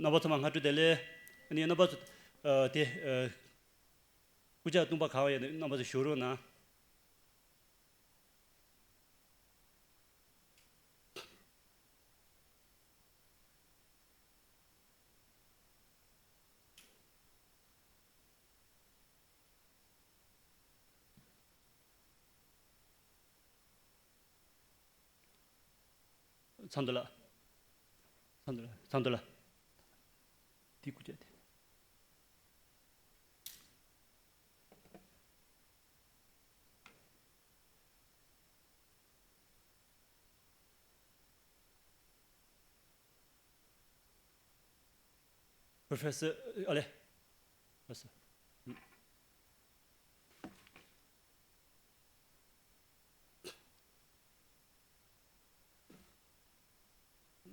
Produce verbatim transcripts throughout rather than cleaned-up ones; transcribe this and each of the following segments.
རྣམ་པ་ཚང་མ་སྔ་དྲོ་བདེ་ལེགས། ཨ་ནི་རྣམ་པ་ཚོ་ཨ་དེ་ཨ་སྐུ་ཕྱག་སྟོན་པ་གང་ཡོད་ན་རྣམ་པ་ཚོ་བཞུགས་རོགས་གནང་། ཚང་འདུ་ལ། ཚང་འདུ་ལ། ཚང་འདུ་ལ། དེ་སྐུ་ཕྱག་དེ། Professor ཨ་ལེ། Professor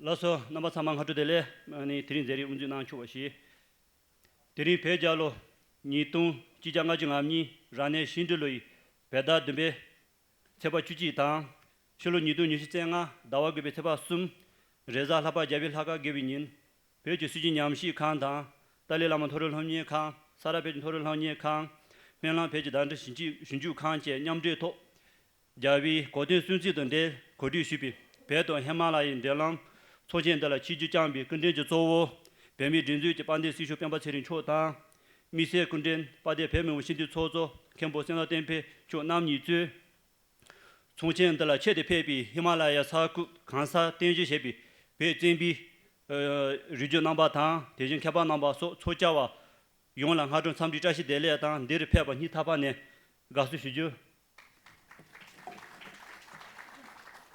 ལགས་སོ། རྣམ་པ་ཚང་མ་སྔ་དྲོ་བདེ་ལེགས། ཨ་ནི་དེ་རིང་མཛད་རིམ་དབུ་འཛུགས་གནང་ཆོག་པ་ཞུ། དེ་རིང་བོད་རྒྱལ་ལོ་ཉིས་སྟོང་གཅིག་བརྒྱ་ལྔ་བཅུ་ང་གཉིས་རབ་གནས་ཤིང་སྦྲུལ་ལོ་ཡི་བོད་ཟླ་བདུན་པའི་ཚེས་པ་བཅུ་གཅིག་དང་། ཕྱི་ལོ་ཉིས་སྟོང་ཉི་ཤུ་རྩ་ལྔ་ཟླ་བ་དགུ་པའི་ཚེས་པ་གསུམ། རེས་གཟའ་ལྷག་པ་རྒྱལ་བའི་ལྷ་ཁང་དགེ་བའི་ཉིན། བོད་ཀྱི་སྲིད་བྱུས་ཉམས་ཞིབ་ཁང་དང་། ཏཱ་ལའི་བླ་མ་མཐོ་རིམ་སློབ་གཉེར་ཁང་། ས་རཱ་བོད་ཀྱི་མཐོ་རིམ་སློབ་གཉེར་ཁང་། སྨོན་ལམ་བོད་ཀྱི་བརྡ་འཕྲིན་ཞིབ་འཇུག་ཞིབ་འཇུག་ཁང་བཅས་མཉམ་འབྲེལ་ཐོག་རྒྱལ་བའི་གོ་སྟོན་སྲུང་བརྩི་དང་འབྲེལ་གོ་སྒྲིག་ཞུས་པའི་བོད་དང་ཧི་མ་ལ་ཡའི་འབྲེལ་ལམ་ཚོགས་ཆེན་འདི་ལ་ཆིབས་བསྒྱུར་བསྐྱངས་པའི་སྐུ་མགྲོན་གྱི་གཙོ་བོ། བོད་མིའི་སྒྲིག་འཛུགས་ཀྱི་དཔལ་ལྡན་སྲིད་སྐྱོང་སྤེན་པ་ཚེ་རིང་མཆོག་དང་། དམིགས་བསལ་སྐུ་མགྲོན་དཔལ་ལྡན་བོད་མི་མང་སྤྱི་འཐུས་ཚོགས་གཙོ་མཁན་པོ་སེང་གེ་བསྟན་འཕེལ་མཆོག་རྣམ་གཉིས་གཙོས། ཚོགས་ཆེན་འདི་ལ་ཆེད་དུ་ཕེབས་པའི་ཧི་མ་ལ་ཡའི་ས་ཁུལ་གང་སར་རྟེན་གཞི་བྱས་པའི་བོད་བཙན་པོའི་རིགས་རྒྱུད་རྣམ་པ་དང་། དེ་བཞིན་མཁས་པ་རྣམ་པ་སོགས་ཚོགས་བཅར་བ་ཡོངས་ལ་སྔ་དྲོ་འཚམས་འདྲི་བཀྲ་ཤིས་བདེ་ལེགས་དང་། འདིར་ཕེབས་པ་སྙིང་ཐག་པ་ནས་དགའ་བསུ་ཞུ་རྒྱུ།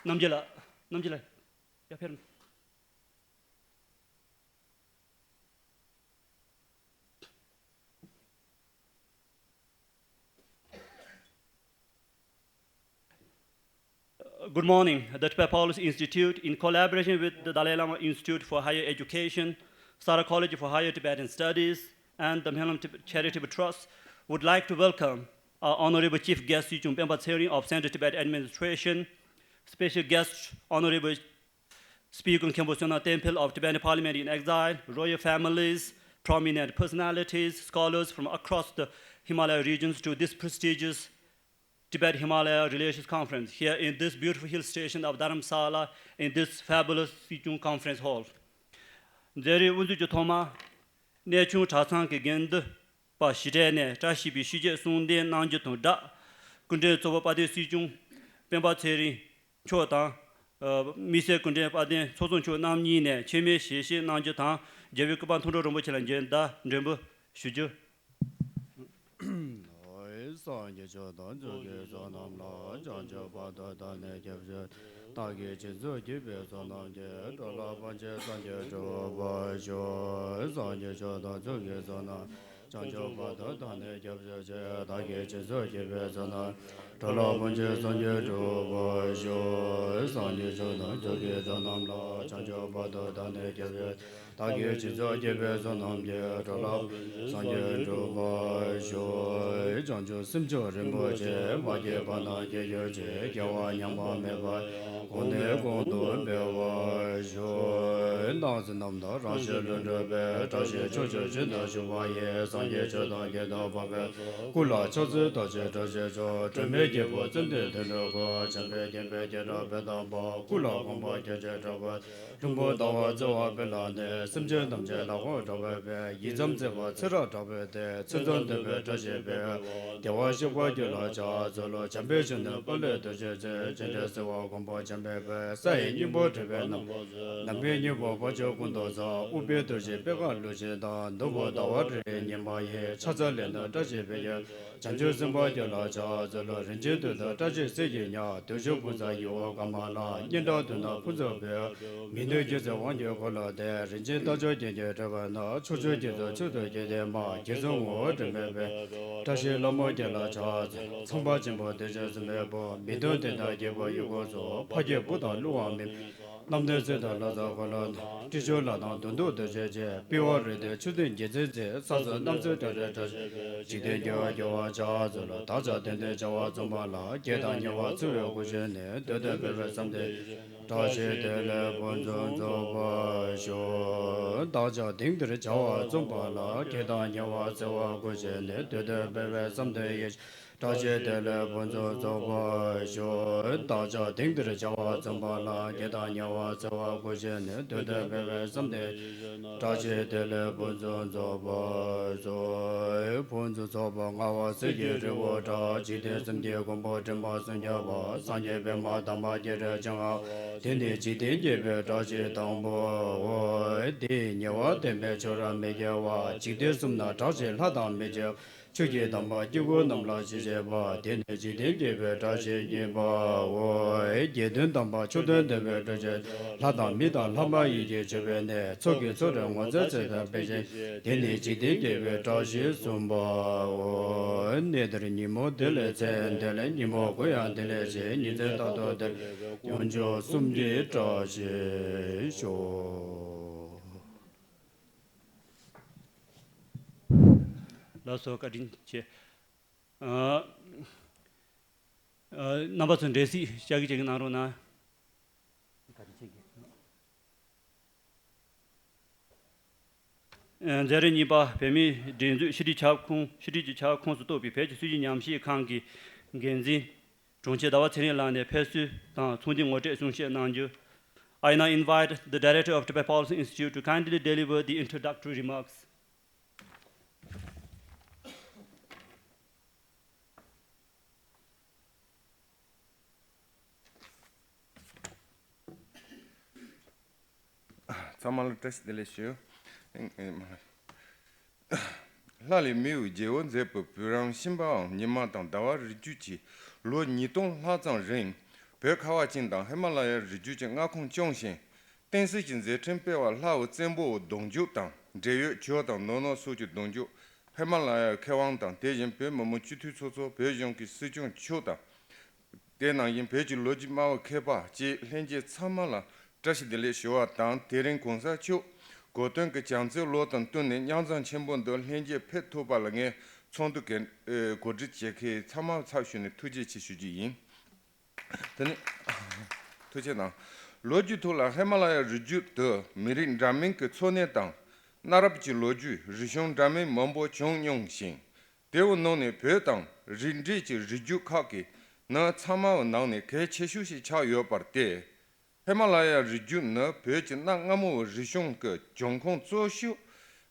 རྣམ་རྒྱལ་ལགས། རྣམ་རྒྱལ་ལགས། ཡར་ཕེབས་རོགས། Good morning. The Tibet Policy Institute, in collaboration with the Dalai Lama Institute for Higher Education, Sara College for Higher Tibetan Studies, and the Myalam Tib- Charitable Trust, would like to welcome our Honorable Chief Guest Sui Chung Penpa Tsering of Central Tibet Administration, special guest Honorable Speaker Khenpo Tshogna Temple of Tibetan Parliament in Exile, royal families, prominent personalities, scholars from across the Himalaya regions to this prestigious Tibet-Himalaya Relations Conference here in this beautiful hill station of Dharamsala in this fabulous Sichung Conference Hall. མཛད་རིམ་དབུ་འཛུགས་ཀྱི་ཐོག་མར་གནས་ཆུང་གྲྭ་ཚང་གི་དགེ་འདུན་པ་ཞི་བྲལ་ནས་བཀྲ་ཤིས་པའི་ཤིས་བརྗོད་གསུང་འདོན་གནང་རྒྱུ་དང་སྦྲགས། སྐུ་མགྲོན་གཙོ་བོ་དཔལ་ལྡན་སྲིད་སྐྱོང་སྤེན་པ་ཚེ་རིང་མཆོག་དང་། ཨ་དམིགས་བསལ་སྐུ་མགྲོན་དཔལ་ལྡན་ཚོགས་གཙོ་མཆོག་རྣམ་གཉིས་ནས་མཆོད་མེ་ཞལ་བཞེས་གནང་རྒྱུ་དང་། རྒྱལ་བའི་སྐུ་པར་མཐོང་གྲོལ་རིན་པོ་ཆེ་ལ་འབྱོན་བརྡ་འགྲེམས་འབུལ་ཞུ་རྒྱུ། ཨོའེ། སངས་རྒྱས་ཆོས་དང་ཆོས་ཀྱི་བསོད་ནམས་ལ། བྱང་ཆུབ་བར་དུ་བདག་ནི་སྐྱབས་སུ། བདག་གིས་སྦྱིན་སོགས་བགྱིས་པའི་བསོད་ནམས་ཀྱིས། འགྲོ་ལ་ཕན་ཕྱིར་སངས་རྒྱས་འགྲུབ་པར་ཤོག། སངས་རྒྱས་ཆོས་དང་ཆོས་ཀྱི་བསོད་ནམས། བྱང་ཆུབ་བར་དུ་བདག་ནི་སྐྱབས་སུ་མཆི། བདག་གིས་སྦྱིན་སོགས་བགྱིས་པའི་བསོད་ནམས། འགྲོ་ལ་ཕན་ཕྱིར་སངས་རྒྱས་འགྲུབ་པར་ཤོག། སངས་རྒྱས་ཆོས་དང་ཆོས་ཀྱི་བསོད་ནམས་ལ། བྱང་ཆུབ་བར་དུ་བདག་ནི་སྐྱབས་སུ། བདག་གིས་སྦྱིན་སོགས་བགྱིས་པའི་བསོད་ནམས་ཀྱིས། འགྲོ་ལ་སངས་རྒྱས་འགྲུབ་པར་ཤོག། བྱང་ཆུབ་སེམས་མཆོག་རིན་པོ་ཆེ། མ་སྐྱེས་པ་རྣམས་སྐྱེ་གྱུར་ཅིག། སྐྱེ་བ་ཉམས་པ་མེད་པ། གོང་ནས་གོང་དུ་འཕེལ་བར་ཤོག། སྣང་སྲིད་རྣམས་དང་རང་བཞིན་ལྷུན་གྲུབ་པའི། བཀྲ་ཤིས་ཕྱོགས་བཅུར་བརྗིད་དུ་ཞུགས་པ་ཡི། སངས་རྒྱས་ཆོས་དང་སྐལ་དུ་བབ་པའི། སྐུ་ལ་ཕྱག་འཚལ་བདག་ཅག་བཀྲ་ཤིས་ཤོག། སྒྲོལ་མའི་རྒྱལ་པོ་ཙན་དན་དོན་གྲུབ་སྐུ། འཇམ་དཔལ་དགྱེས་པའི་སྐད་སྒྲ་ཕུད་དང་པོ། སྐུ་ལ་དགོངས་པ་ཁྱོད་ཀྱིས་གྲགས་པ། ལྷུན་པོ་ཟླ་བ་བརྩེ་བ་སྤེལ་ལ་ནི། སེམས་ཅན་ཐམས་ཅད་ལ་དགོངས་གྲགས་པའི་དཔལ། ཡི་དམ་བརྩེ་བ་ཚེ་རབས་དྲུག་པའི་སྡེ། མཚན་ཙམ་འདོད་པའི་བཀྲ་ཤིས་འཕེལ། བདེ་བར་གཤེགས་པ་ཁྱོད་ལ་ཕྱག་འཚལ་ལོ། འཇམ་དཔལ་གཞོན་ནུ་དཔལ་ལྡན་རྡོ་རྗེ་འཆང་། སྤྱན་རས་གཟིགས་དབང་བསྐུམ་པ་འཇམ་དཔལ་དཔལ། ས་ཡི་སྙིང་པོ་འདྲེན་པའི་རྣམ། ནམ་མཁའི་སྙིང་པོ་དཔལ་ཆེན་ཀུན་ཏུ་གསལ། ཨུཏྤལ་རྡོ་རྗེ་པད་དཀར་ལུས་ཅན་དང་། ནོར་བུ་ཟླ་བ་རེ་རེའི་ཉི་མ་ཡིས། ཕྱག་འཚལ་ལས་དང་བཀྲ་ཤིས་འཕེལ། བྱང་ཆུབ་སེམས་དཔའ་ཁྱོད་ལ་ཕྱག་འཚལ་ལོ། རིན་ཆེན་དོན་དང་བཀྲ་ཤིས་གཟི་བརྗིད་ཉག། བདུད་འཇོམས་ཀུན་བཟང་ཡི་དབང་ཀ་མ་ལ། སྙན་གྲགས་དོན་དང་ཕུན་ཚོགས་འཕེལ། མི་ལྡན་རྒྱུ་ཚོགས་དབང་གྱུར་འཁོར་ལོ་བརྟན། རིན་ཆེན་རྟ་མཆོག་རྒྱན་གྱིས་སྤྲས་པ་ན། ཕྱོགས་བཅུའི་རྒྱ་མཚོ་ཆུ་དང་སྐྱེས་ཏེ་མ། རྒྱལ་བཙུན་ངོ་བོ་འདྲེན་པའི་དཔལ། བཀྲ་ཤིས་ལྷ་མོ་ཁྱོད་ལ་ཕྱག་འཚལ། ཚངས་པ་ཆེན་པོ་བདེ་ཆེན་སྲུང་མའི་བུ། མི་མཐུན་དོན་དང་སྐྱེས་བུ་ཡི་གོས་སུ། ཕ་སྐད་བུ་དང་གླུ་དབང་མི། རྣམ་ཐོས་སྲས་དང་ལྷ་ཚོགས་འཁོར་ལོ་བརྟན། ཏྲི་ཤཱུལ་ལ་དང་གདུང་དུ་འདོད་ཆེན་གཅེས། པི་ཝ་རི་ཏའི་མཆོད་རྟེན་རྒྱལ་མཚན་མཛེས། ས་གསུམ་རྣམ་གསུམ་དོན་རེ་བཀྲ་ཤིས། འཇིག་རྟེན་དགེ་བ་སྐྱོང་བར་ཕྱག་འཚལ་ལོ། བདག་ཅག་དད་ལྡན་བྱ་བ་རྩོམ་པ་ལ། བགེགས་དང་ཉེ་བར་འཚེ་བའི་སྐུ་ཞབས་ནས། བདུད་དང་བྲལ་བའི་བསམ་གཏན། བཀྲ་ཤིས་བདེ་ལེགས་ཕུན་སུམ་ཚོགས་པར་ཤོག། བདག་ཅག་དེང་འདིར་བྱ་བ་རྩོམ་པ་ལ། བགེགས་དང་ཉེ་བར་འཚེ་བའི་སྐུ་ཞབས་ནས། བདུད་དང་བྲལ་བའི་བསམ་གཏན་ཡིན། བཀྲ་ཤིས་བདེ་ལེགས་ཕུན་སུམ་ཚོགས་པར་ཤོག། བདག་ཅག་དེང་འདིར་བྱ་བ་རྩོམ་པ་ལ། བགེགས་དང་ཉེ་བར་འཚེ་བའི་སྐུ་ཞབས་ནས། བདུད་དང་བྲལ་བའི་བསམ་གཏན། བཀྲ་ཤིས་བདེ་ལེགས་ཕུན་སུམ་ཚོགས་པར་ཤོག། ཕུན་སུམ་ཚོགས་པ་མངའ་བ་གསེར་གྱི་རི་བོ་འདྲ། འཇིག་རྟེན་གསུམ་གྱི་མགོན་པོ་འདྲེན་པ་སུམ་བརྒྱ་པ། སངས་རྒྱས་པདྨ་དམ་པ་སྤྱན་རས་ཆེན་ལྔ། དེ་ནི་འཇིག་རྟེན་བརྒྱད་པའི་བཀྲ་ཤིས་དང་པོའོ། དེ་ཡི་ཉེ་བར་བསྟན་པའི་ཆོས་རབ་མི་སྐྱེ་བ། འཇིག་རྟེན་གསུམ་ན་གྲགས་ཆེ་ལྷ་དང་མིའི་རྗེ། ཆོས་ཀྱི་དམ་པ་སྐྱེ་དགུའི་རྣམས་ལ་ཞི་བྱེད་པ། དེ་ནི་འཇིག་རྟེན་བརྒྱད་པའི་བཀྲ་ཤིས་གཉིས་པའོ། དགེ་འདུན་དམ་པ་མཆོག་ཐུན་བསྟེན་པའི་བཀྲ་ཤིས། ལྷ་དང་མི་དང་ལྷ་མ་ཡིན་གྱི་མཆོད་པའི་གནས། ཚོགས་ཀྱི་མཚོ་རུ་ངོ་མཚར་ཚེ་དང་དཔལ་ཆེན། དེ་ནི་འཇིག་རྟེན་བརྒྱད་པའི་བཀྲ་ཤིས་གསུམ་པའོ། གནས་འདིར་ཉིན་མོ་བདེ་ལེགས་མཚན་བདེ་ལེགས། ཉིན་མོ་གུང་ཡང་བདེ་ལེགས་ཤིང་། ཉིན་མཚན་རྟག་ཏུ་བདེ་ལེགས། དཀོན་མཆོག་གསུམ་གྱི་བཀྲ་ཤིས་ཤོག། ལགས་སོ། བཀའ་དྲིན་ཆེ། ཨ། ཨ། རྣམ་པ་ཚོ་འགྲེལ་བཤད་བྱ་གི་བྱ་གི་གནང་རོགས་གནང་། བཀའ་དྲིན་ཆེ། ཨ། མཛད་རིམ་གཉིས་པ། བོད་མིའི་སྒྲིག་འཛུགས་ཕྱི་དྲིལ་ཁྱབ་ཁོངས། ཕྱི་དྲིལ་གྱི་ཁྱབ་ཁོངས་སུ་གཏོགས་པའི་བོད་ཀྱི་སྲིད་བྱུས་ཉམས་ཞིབ་ཁང་གི་འགན་འཛིན་དྲུང་ཆེ་ཟླ་བ་ཚེ་རིང་ལགས་ནས་ཕེབས་བསུ་དང་ཚོགས་འདུའི་ངོ་སྤྲོད་གསུང་བཤད་གནང་རྒྱུ། I now invite the Director of Tibet Policy Institute to kindly deliver the introductory remarks. ཚང་མ་ལ་བཀྲ་ཤིས་བདེ་ལེགས་ཞུ། ལྷ་ལས་མི་བོའི་རྒྱལ་པོ་མཛད་པའི་བོད་རང་བཞིན་པའམ་ཉི་མ་དང་ཟླ་བ་རིག་རྒྱུད་ཀྱི་ལོ་ཉིས་སྟོང་ལྷག་ཙམ་རིང་། བོད་ཁ་བ་ཅན་དང་ཧི་མ་ལ་ཡའི་རི་རྒྱུད་ཀྱི་མངའ་ཁོངས་སྐྱོང་ཞིང་། བསྟན་སྲིད་ཀྱི་མཛད་འཕྲིན་སྤེལ་བར་ལྷ་བོ་བཙན་པོའི་གདུང་རྒྱུད་དང་འབྲེལ་ཡོད་ཇོ་དང་ནོ་ནོ་སོགས་ཀྱི་གདུང་རྒྱུད། ཧི་མ་ལ་ཡའི་མཁས་དབང་དང་དེ་བཞིན་བོད་མི་མང་སྤྱི་འཐུས་ཚོགས་གཙོ། བོད་གཞུང་གི་སྲིད་སྐྱོང་མཆོག་དང་། དེ་ནང་བཞིན་བོད་ཀྱི་ལོ་རྒྱུས་སྨྲ་བའི་མཁས་པ་བཅས་ལྷན་རྒྱས་ཚང་མ་ལ་བཀྲ་ཤིས་བདེ་ལེགས་ཞུ་བ་དང་། དེ་རིང་གོང་ས་མཆོག་གོ་སྟོན་གྱི་བྱམས་བརྩེའི་བློ་དང་བསྟུན་ནས་མཉམ་འཛོམས་ཆེན་པོ་འདིར་ལྷན་རྒྱས་ཕེབས་ཐུབ་པ་ལ་ངས་ཚོགས་འདུ་གི་གོ་སྒྲིག་བྱེད་མཁན་ཚང་མ་ཚབ་ཞུས་ནས་ཐུགས་རྗེ་ཆེ་ཞུ་རྒྱུ་ཡིན། དེ་ནས་ཐུགས་རྗེ་གནང་། ལོ་རྒྱུས་ཐོག་ལ་ཧི་མ་ལ་ཡའི་རི་རྒྱུད་དུ་མི་རིགས་འདྲ་མིན་གྱི་འཚོ་གནས་དང་གནའ་རབས་ཀྱི་ལོ་རྒྱུས་རིག་གཞུང་འདྲ་མིན་མང་པོ་བྱུང་མྱོང་ཞིང་། དེའི་ནང་ནས་བོད་དང་རིགས་འདྲེས་ཀྱི་རི་རྒྱུད་ཁག་གི་ནང་ཚང་མའི་ནང་ནས་གལ་ཆེ་ཤོས་ཤིག་ཆགས་ཡོད་པར་བརྟེན། ཧི་མ་ལ་ཡའི་རི་རྒྱུད་ནི་བོད་ཀྱི་གནའ་སྔ་མོའི་རིག་གཞུང་གི་འབྱུང་ཁུངས་གཙོ་ཤོས།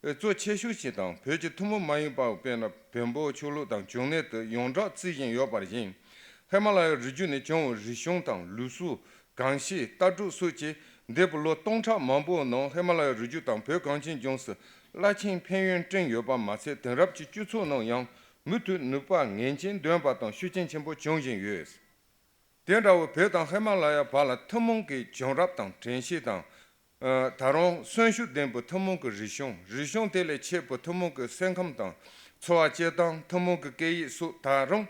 གཙོ་ཆེ་ཤོས་ཤིག་དང་། བོད་ཀྱི་ཐུན་མོང་མ་ཡིན་པ་དཔེར་ན་བོན་པོའི་ཆོས་ལུགས་དང་འབྱུང་གནས་དེ་ཡོངས་གྲགས་བརྩི་བཞིན་ཡོད་པར་བཞིན། ཧི་མ་ལ་ཡའི་རི་རྒྱུད་ནས་བྱུང་བའི་རིག་གཞུང་དང་ལུགས་སྲོལ། གོམས་གཤིས། ལྟ་གྲུབ་སོགས་ཀྱིས་འདས་པའི་ལོ་སྟོང་ཕྲག་མང་པོའི་ནང་ཧི་མ་ལ་ཡའི་རི་རྒྱུད་དང་བོད་གངས་ཅན་ལྗོངས་སུ་རླབས་ཆེན་ཕན་ཡོན་བསྐྲུན་ཡོད་པ་མ་ཚད། དེང་རབས་ཀྱི་སྤྱི་ཚོགས་ནང་ཡང་ མུ་མཐུད་ནུས་པ་ངེས་ཅན་ལྡན་པ་དང་ཤུགས་རྐྱེན་ཆེན་པོ་འབྱུང་བཞིན་ཡོད། དེ་འདྲ་བོ་བོད་དང་ཧི་མ་ལ་ཡ་བར་ལ་ཐུན་མོང་གི་བྱུང་རབས་དང་དྲན་ཤེས་དང་། ཨ། ད་རུང་གསོན་ཤུགས་ལྡན་པའི་ཐུན་མོང་གི་རིག་གཞུང་། རིག་གཞུང་དེ་ལས་མཆེད་པའི་ཐུན་མོང་གི་སེམས་ཁམས་དང་འཚོ་བ་སྐྱེལ་སྟངས། ཐུན་མོང་གི་སྐད་ཡིག་སོགས་ད་རུང་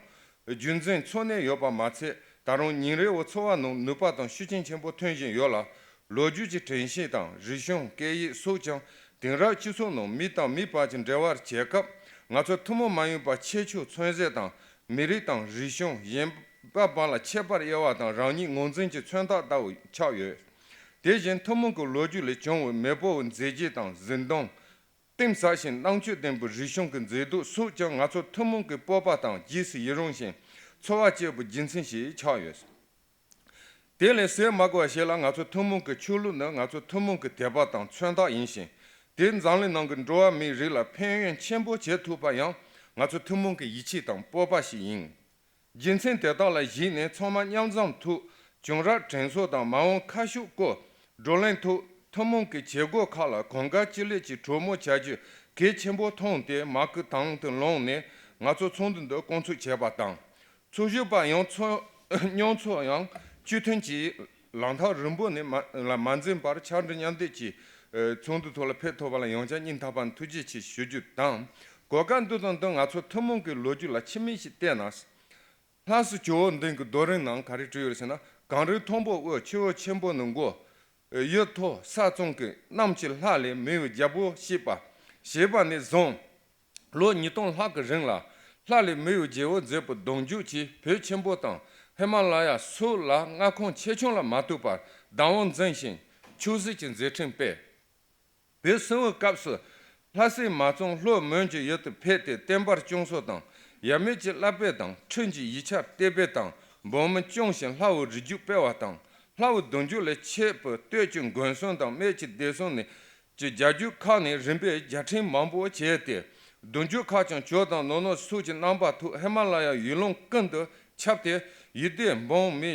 རྒྱུན་འཛིན་འཚོ་གནས་ཡོད་པ་མ་ཚད། ད་རུང་ཉིན་རེའི་འཚོ་བ་ནང་ནུས་པ་དང་ཤུགས་རྐྱེན་ཆེན་པོ་ཐོན་བཞིན་ཡོད་ལ། ལོ་རྒྱུས་ཀྱི་དྲན་ཤེས་དང་རིག་གཞུང་། སྐད་ཡིག་སོགས་ཀྱང་དེང་རབས་སྤྱི་ཚོགས་ནང་མི་དང་མི་བར་གྱི་འབྲེལ་བར་བྱེད་སྐབས། ང་ཚོ་ཐུན་མོང་མ་ཡིན་པ་ཁྱད་ཆོས་མཚོན་བྱེད་དང་། མི་རིགས་དང་རིག་གཞུང་གཞན་པ་བར་ལ་ཁྱད་པར་དབྱེ་བ་དང་རང་ཉིད་ངོས་འཛིན་གྱི་མཚོན་རྟགས་ལྟ་བུ་ཆགས་ཡོད། དེ་བཞིན་ཐུན་མོང་གི་ལོ་རྒྱུས་ལས་བྱུང་བའི་མེས་པོའི་མཛད་རྗེས་དང་གཟི་མདངས། གཏིང་ཟབ་ཞིང་རྣམ་དཔྱོད་ལྡན་པའི་རིག་གཞུང་གི་མཛེས་སྡུག་སོགས་ཀྱང་ང་ཚོ་ཐུན་མོང་གི་སྤོབས་པ་དང་རྗེས་སུ་ཡི་རང་ཞིང་འཚོ་བ་སྐྱེལ་བའི་རྒྱུ་མཚན་ཞིག་ཆགས་ཡོད། དེ་ལས་ཟད་མ་དགོས་པ་ཞིག་ལ། ང་ཚོ་ཐུན་མོང་གི་ཆོས་ལུགས་ནི་ང་ཚོ་ཐུན་མོང་གི་དད་པ་དང་མཚོན་རྟགས་ཡིན་ཞིང་། དེ་འཛམ་གླིང་ནང་གི་འགྲོ་བ་མིའི་རིགས་ལ་ཕན་ཡོན་ཆེན་པོ་བྱེད་ཐུབ་པ་ཡང་ང་ཚོ་ཐུན་མོང་གི་ཡིད་ཆེས་དང་སྤོབས་པ་ཞིག་ཡིན། རྒྱུ་མཚན་དེ་དག་ལ་གཞིགས་ནས་ཚང་མ་མཉམ་འཛོམས་ཐོག་བྱུང་རབས་དྲན་གསོ་དང་མ་འོངས་ཁ་ཕྱོགས་སྐོར་བགྲོ་གླེང་ཐོག་ཐུན་མོང་གི་བྱེད་སྒོ་ཁག་ལ་གང་དགར་ཅི་ལེགས་ཀྱིས་གྲོས་མོལ་བྱ་རྒྱུ་གལ་ཆེན་པོ་མཐོང་སྟེ། མ་སྐུལ་དང་དུ་ལངས་ནས་ང་ཚོ་ཚོགས་འདུ་འདི་བསྐོང་ཚོགས་བྱས་པ་དང་། ཚོགས་ཞུགས་པ་ཡང་ཚོགས་མཉམ་ཚོགས་ཡང་སྤྱི་མཐུན་གྱི་ལམ་ཐག་རིང་པོ་ནས་མ་ལ་མ་འཛེམས་པར་ཕྱག་འབྲེལ་མཉམ་འདེགས་ཀྱིས་ཚོགས་འདུ་ཐོག་ལ་ཕེབས་ཐུབ་པ་ལ་ཡང་བསྐྱར་སྙིང་ཐག་པ་ནས་ཐུགས་རྗེ་ཆེ་ཞུ་རྒྱུ་དང་། གོ་སྐབས་འདི་དང་བསྟུན་ང་ཚོ་ཐུན་མོང་གི་ལོ་རྒྱུས་ལ་ཕྱི་མིག་ཅིག་བལྟས་ན། ལྷ་སའི་ཇོ་བོ་གདན་གྱི་རྡོ་རིང་ནང་ག་རེ་བྲིས་ཡོད་ཟེར་ན། གངས་རིའི་མཐོན་པོ་དབུས། ཆུ་བོ་ཆེན་པོ་ནི་མགོ། ཡུལ་མཐོ་ས་གཙང་གི། གནམ་གྱི་ལྷ་ལས་མི་བའི་རྒྱལ་པོ་སྐྱེས་པ། ཞེས་པ་ནས་བཟུང་ལོ་ཉིས་སྟོང་ལྷག་གི་རིང་ལ་ལྷ་ལས་མི་བའི་རྒྱལ་པོ་མཛད་པའི་གདུང་རྒྱུད་ཀྱིས་བོད་ཆེན་པོ་དང་ཧི་མ་ལ་ཡ་སོགས་ལ་མངའ་ཁོངས་ཆེ་ཆུང་ལ་མ་ལྟོས་པར་བདག་དབང་འཛིན་ཞིང་ཆོས་སྲིད་ཀྱི་མཛད་འཕྲིན་སྤེལ། བོད་སྲིད་དབང་སྐབས་སུ་ལྷ་སའི་མ་རྩོམ་ལྷོ་མོན་གྱི་ཡུལ་དུ་ཕེབས་ཏེ་བསྟན་པ་སྐྱོང་སྲོལ་དང་། ཡབ་མེས་ཀྱི་བསླབ་དཔེ་དང་ཁྲིམས་ཀྱི་ཡིག་ཆ་གཏད་དཔེ་དང་འབངས་མི་སྐྱོང་ཞིང་ལྷ་བའི་རིགས་རྒྱུད་སྤེལ་བ་དང་། ལྷ་བའི་གདུང་རྒྱུད་ལས་མཆེད་པའི་སྟོད་ཀྱི་མགོན་གསུམ་དང་སྨད་ཀྱི་སྡེ་གསུམ་ནས་ཀྱི་རྒྱལ་རྒྱུད་ཁག་ནས་རིམ་པས་རྒྱལ་ཕྲན་མང་པོ་བྱས་ཏེ། གདུང་རྒྱུད་ཁག་ཀྱང་ཇོ་བོ་དང་ནོར་ནོར་སོགས་ཀྱི་རྣམ་པ་ཐོག་ཧི་མ་ལ་ཡའི་ཡུལ་ལུང་ཀུན་ཏུ་ཁྱབ་སྟེ། ཡུལ་སྡེ་འབངས་མི་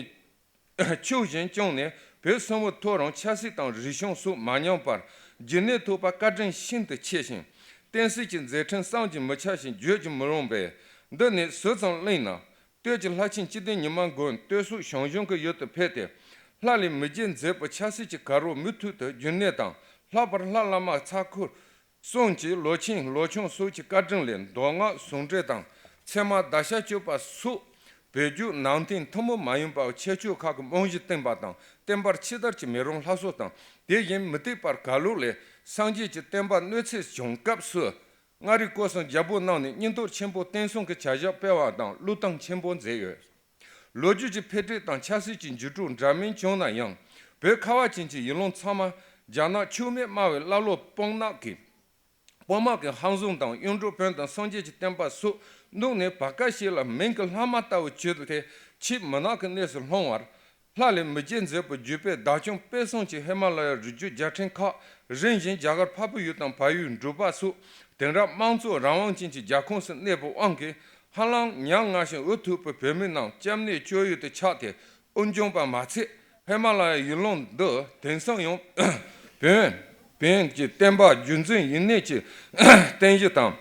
ཕྱོགས་བཞིན་བསྐྱངས་ནས་བོད་སྲིད་དབང་ཐོག་རང་ཆབ་སྲིད་དང་རིག་གཞུང་སོགས་མ་ཉམས་པར་རྒྱུན་གནས་ཐུབ་པར་བཀའ་དྲིན་ཤིན་ཏུ་ཆེ་ཞིང་། བསྟན་སྲིད་ཀྱི་མཛད་འཕྲིན་བསམ་གྱིས་མི་ཁྱབ་ཞིང་བརྗོད་ཀྱིས་མི་རུང་བས། འདི་ནས་ཟུར་ཙམ་གླེང་ན། སྟོད་ཀྱི་ལྷ་ཆེན་སྐྱིད་ལྡན་ཉི་མ་མགོན་སྟོད་སོག་ཞང་ཞུང་གི་ཡུལ་དུ་ཕེབས་ཏེ། ལྷ་ལས་མི་བརྒྱུད་མཛད་པའི་ཆབ་སྲིད་ཀྱི་གར་བོ་མུ་མཐུད་དུ་རྒྱུན་གནས་དང་། ལྷག་པར་ལྷ་བླ་མ་ཚ་ཁུ་གསུམ་གྱི་ལོ་ཆེན་ལོ་ཆུང་སོགས་ཀྱི་བཀའ་དྲིན་ལས་མདོ་སྔགས་ཟུང་འབྲེལ་དང་ཚད་མ་བརྡ་བྱ་སྤྱོད་པ་སོགས་བོད་བརྒྱུད་ནང་བསྟན་ཐུན་མོང་མ་ཡིན་པའི་ཁྱད་ཆོས་ཁག་གི་རྨང་གཞི་བཏིང་པ་དང་། བསྟན་པར་ཕྱི་དར་གྱི་མེ་རོ་ལྷ་གསོལ་དང་། དེ་བཞིན་མུ་སྟེགས་པར་གར་ལུགས་ལས་སངས་རྒྱས་ཀྱི་བསྟན་པ་གནོད་འཚེ་བྱུང་སྐབས་སུ། མངའ་རིས་སྐོར་གསུམ་རྒྱལ་པོ་རྣམས་ནས་སྙིང་སྟོབས་ཆེན་པོས་བསྟན་སྲུང་གི་བྱ་གཞག་སྤེལ་བ་དང་བློས་གཏོང་ཆེན་པོ་མཛད་ཡོད། ལོ་རྒྱུས་ཀྱི་འཕེལ་འགྲིབ་དང་ཆབ་སྲིད་ཀྱི་འགྱུར་འགྲོས་འདྲ་མིན་བྱུང་ན་ཡང་། བོད་ཁ་བ་ཅན་གྱི་ཡུལ་ལུང་ཚང་མ་རྒྱ་ནག་ཆོས་མེད་སྨྲ་བའི་ཀླ་ཀློ་དཔུང་ནག་གི་དཔུང་དམག་གི་ཧང་བཟུང་དང་། གཡུང་དྲུང་བོན་དང་སངས་རྒྱས་ཀྱི་བསྟན་པ་སོགས་བསྣུབས་ནས་བར་སྐབས་ཤིག་ལ་མིང་གི་ལྷག་མ་ལྟ་བུ་གྱུར་ཏེ་ཆེས་མུན་ནག་གི་གནས་སུ་ལྷུང་བར། ལྷ་ལས་མི་བརྒྱུད་མཛད་པའི་བརྒྱུད་པའི་བདག་སྐྱོང་སྤེལ་གསུམ་གྱི་ཧི་མ་ལ་ཡའི་རི་རྒྱུད་རྒྱལ་ཕྲན་ཁག་རིམ་བཞིན་རྒྱ་གར་འཕགས་པའི་ཡུལ་དང་བལ་ཡུལ་འབྲུག་པ་སོགས་དེང་རབས་དམངས་གཙོའི་རང་དབང་ཅན་གྱི་རྒྱལ་ཁོངས་སུ་གནས་པའི་དབང་གིས། ཧ་ལམ་ཉམ་ང་ཞིང་འུ་ཐུག་པའི་བོད་མི་རྣམས་སྐྱབས་གནས་སྐྱོ་ཡུལ་དུ་ཆགས་ཏེ་དབུགས་འབྱིན་པ་མ་ཚད། ཧི་མ་ལ་ཡའི་ཡུལ་ལུང་འདི་དེང་སང་ཡང་བོན། བོན་གྱི་བསྟན་པ་རྒྱུན་འཛིན་ཡུན་གནས་ཀྱི་རྟེན་གཞི་དང་།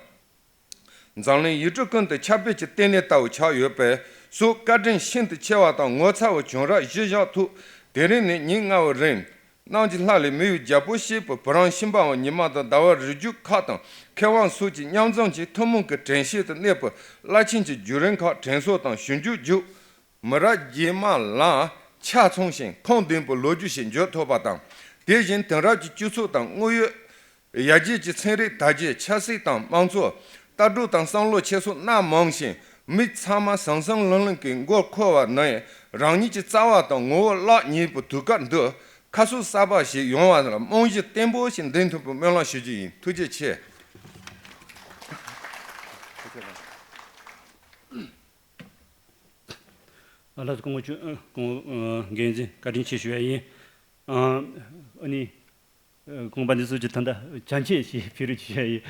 འཛམ་གླིང་ཡུལ་གྲུ་ཀུན་ཏུ་ཁྱབ་སྤེལ་གྱི་ལྟེ་གནས་ལྟ་བུ་ཆགས་ཡོད་པས་སོགས་བཀའ་དྲིན་ཤིན་ཏུ་ཆེ་བ་དང་ངོ་མཚར་བའི་བྱུང་རབས་གཞིར་བཞག་ཐོག་དེ་རིང་ནས་ཉིན་ལྔ་བའི་རིང་། གནམ་གྱི་ལྷ་ལས་མི་བའི་རྒྱལ་པོ་སྐྱེས་པའི་བུ་རམ་ཤིང་འབར་བ་ཉི་མ་དང་ཟླ་བ་རི་རྒྱུད་ཁག་དང་མཁས་དབང་སོགས་ཀྱིས་མཉམ་འཛོམས་ཀྱིས་ཐུན་མོང་གི་དྲན་ཤེས་སུ་གནས་པའི་རླབས་ཆེན་གྱི་བརྒྱུད་རིམ་ཁག་དྲན་གསོ་དང་ཞིབ་འཇུག་བརྒྱུད། མི་རབས་རྗེས་མ་ལ་ཆ་ཚང་ཞིང་ཁུངས་ལྡན་པའི་ལོ་རྒྱུས་ཤིག་འཇོག་ཐུབ་པ་དང་། དེ་བཞིན་དེང་རབས་ཀྱི་སྤྱི་ཚོགས་དང་དངོས་ཡོད་ཡར་རྒྱས་ཀྱི་ཚན་རིག་དར་རྒྱས། ཆབ་སྲིད་དང་དམངས་གཙོ། ལྟ་གྲུབ་དང་བསམ་བློ་ཁྱེར་སོ་སྣ་མང་ཞིང་མི་ཚང་མ་ཟང་ཟིང་ལིང་ལིང་གི་མགོ་འཁོར་བ་ནི་རང་ཉིད་ཀྱི་རྩ་བ་དང་ངོ་བོ་བརླག་ཉེན་པའི་དུས་སྐབས་འདི་ཁ་གསོ་གསར་པ་ཞིག་ཡོང་བ་ལ་རྨང་གཞི་བརྟན་པོ་ཞིག་འདིང་ཐུབ་པའི་སྨོན་ལམ་ཞུ་རྒྱུ་ཡིན། ཐུགས་རྗེ་ཆེ། ལགས་སོ། སྐུ་ངོ་ཆོས། སྐུ་ངོ་འགན་འཛིན་བཀའ་དྲིན་ཆེ་ཞུ་ཡ་ཡིན། ཨ་ནི། ཁོང་པ་འདི་ཚོ་གྱི་ད་ལྟ་བྱམས་ཆེན་ཞེས་ཕྱི་རུ་ཆེ་ཡིན།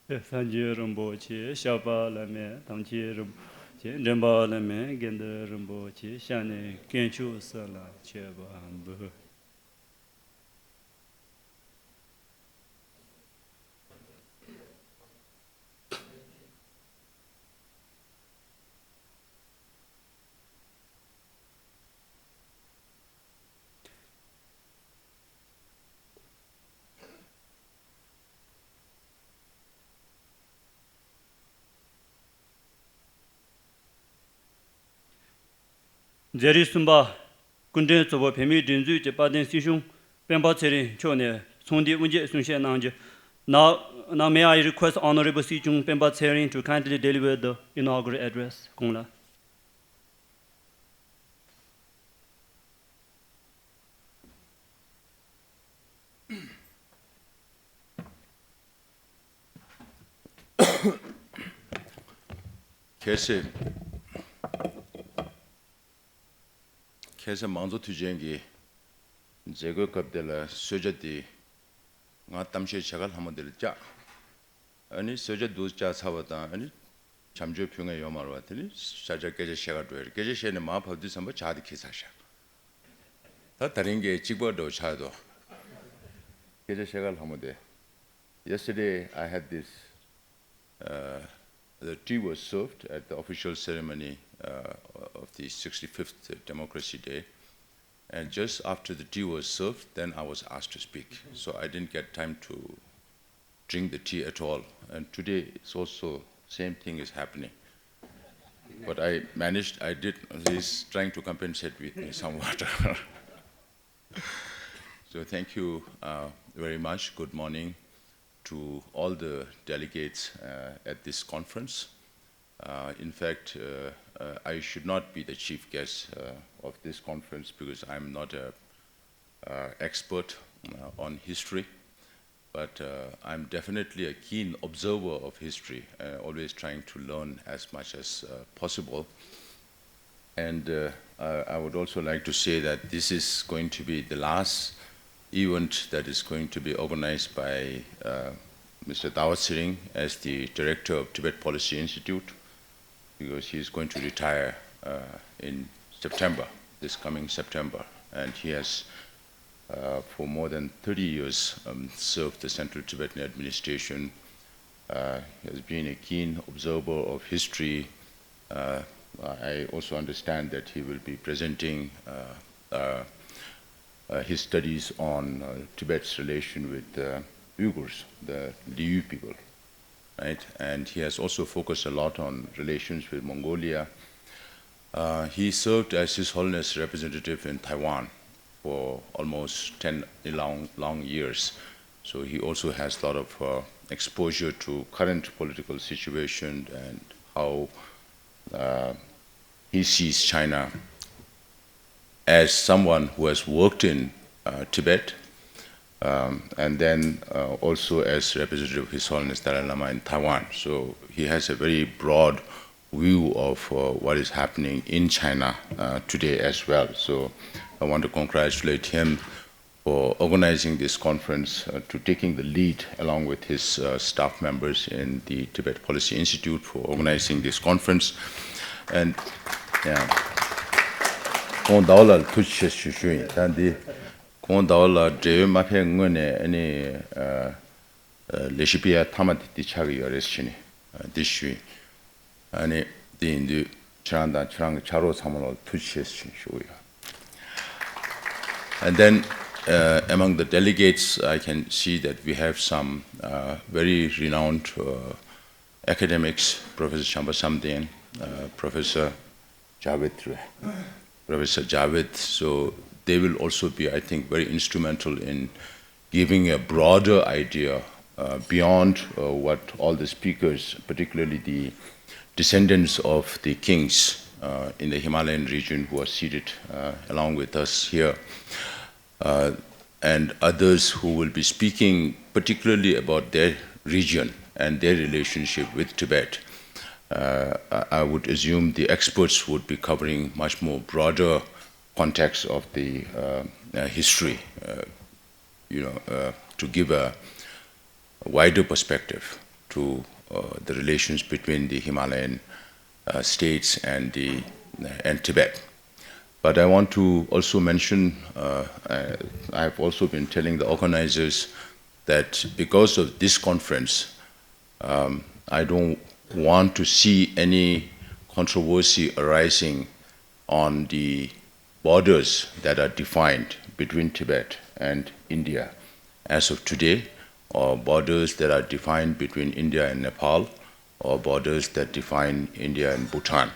སངས་རྒྱས་རིན་པོ་ཆེ། ཤར་པ་བླ་མེད་དམ་ཆོས་རིན་པོ་ཆེ། འདྲེན་པ་བླ་མེད་དགེ་འདུན་རིན་པོ་ཆེ། ཤར་ནས་དཀོན་མཆོག་གསུམ་ལ་མཆོད་པ་འབུལ། མཛད་རིམ་གསུམ་པ། སྐུ་མགྲོན་གཙོ་བོ་བོད་མིའི་སྒྲིག་འཛུགས་ཀྱི་དཔལ་ལྡན་སྲིད་སྐྱོང་སྤེན་པ་ཚེ་རིང་མཆོག་ནས་ཚོགས་འདུའི་དབུ་འབྱེད་གསུང་བཤད་གནང་རྒྱུ། Now, now may I request Honorable སྲིད་སྐྱོང་སྤེན་པ་ཚེ་རིང་to kindly deliver the inaugural address. དགོངས་ལ། ཁ་སང་ཁ་སང་མང་གཙོ་དུས་ཆེན་གྱི་མཛད་སྒོའི་སྐབས་དེ་ལ་གསོལ་ཇ་དེ་ང་གཏམ་བཤད་བྱེད་ག་ལྷ་མོ་དེ་ལ་བཅག་ཨ་ནི་གསོལ་ཇ་དུ་བཅག་ཚར་བ་དང་ཨ་ནི་བྱམས་ཆོས་ཕུལ་མཁན་ཡོད་མ་རེད་བ། དེ་ནི་ཤ་ཆ་སྐད་ཆ་བཤད་ག་འགྲོ་ཡ་རེད། སྐད་ཆ་བཤད་ནས་མར་བབས་དུས་ཙམ་པ་ཇ་དེ་འཁྱེར་ཚར་ཤག་ད་ད་རིང་གི་གཅིག་པ་འགྲོ་ཆགས་འདུག་སྐད་ཆ་བཤད་ག་ལྷ་མོ་དེ། Yesterday I had this, uh, the tea was served at the official ceremony, uh, of the sixty-fifth Democracy Day. And just after the tea was served, then I was asked to speak. So I didn't get time to drink the tea at all. And today it's also same thing is happening. But I managed, I did, he's trying to compensate with me some water. So thank you, uh, very much. Good morning to all the delegates, uh, at this conference. Uh, in fact, uh, uh, I should not be the chief guest, uh, of this conference because I'm not a, uh, expert, uh, on history, but, uh, I'm definitely a keen observer of history, uh, always trying to learn as much as, uh, possible. And, uh, I, I would also like to say that this is going to be the last event that is going to be organized by, uh, Mister Dawa Tshering as the director of Tibet Policy Institute, because he is going to retire, uh, in September, this coming September. And he has, uh, for more than thirty years, um, served the Central Tibetan Administration. Uh, he has been a keen observer of history. Uh, I also understand that he will be presenting, uh, uh, uh, his studies on, uh, Tibet's relation with, uh, Uyghurs, the Liu people, right? And he has also focused a lot on relations with Mongolia. Uh, he served as His Holiness representative in Taiwan for almost ten long, long years. So he also has a lot of, uh, exposure to current political situation and how, uh, he sees China as someone who has worked in, uh, Tibet, um, and then, uh, also as representative of His Holiness Dalai Lama in Taiwan. So he has a very broad view of, uh, what is happening in China, uh, today as well. So I want to congratulate him for organizing this conference, uh, to taking the lead along with his, uh, staff members in the Tibet Policy Institute for organizing this conference. And, yeah. ཁོང་ཟླ་བ་ལགས་ལ་ཐུགས་རྗེ་ཆེ་ཞུ་ཞུ་ཡིན། ད་འདི་ཁོང་ཟླ་བ་ལགས་འབྲེལ་ཡོད་མ་ཕེབས་སྔོན་ནས་ཨ་ནི་ཨ་ཨ་ལས་གཞི་སྤེལ་ཡ་མཐའ་མ་དེ་འདི་ཆགས་ཀྱི་ཡོད་རེད་ཟེར་ནས་ཨ་འདི་ཞུས། ཨ་ནི་དེ་ཡིན་དུས་ཁྱེད་རང་དང་ཁྱེད་རང་གི་ཕྱག་རོགས་ཚང་མ་ལ་ཐུགས་རྗེ་ཆེ་ཞུ་གི་ཡོད། And then, uh, among the delegates, I can see that we have some, uh, very renowned, uh, academics, Professor Chamba Samden, uh, Professor Javed, Professor Javed. So they will also be, I think, very instrumental in giving a broader idea, uh, beyond, uh, what all the speakers, particularly the descendants of the kings, uh, in the Himalayan region who are seated, uh, along with us here, uh, and others who will be speaking particularly about their region and their relationship with Tibet. Uh, I, I would assume the experts would be covering much more broader context of the, uh, uh, history, uh, you know, uh, to give a wider perspective to, uh, the relations between the Himalayan, uh, states and the, and Tibet. But I want to also mention, uh, I, I've also been telling the organizers that because of this conference, um, I don't want to see any controversy arising on the borders that are defined between Tibet and India. As of today, or borders that are defined between India and Nepal, or borders that define India and Bhutan.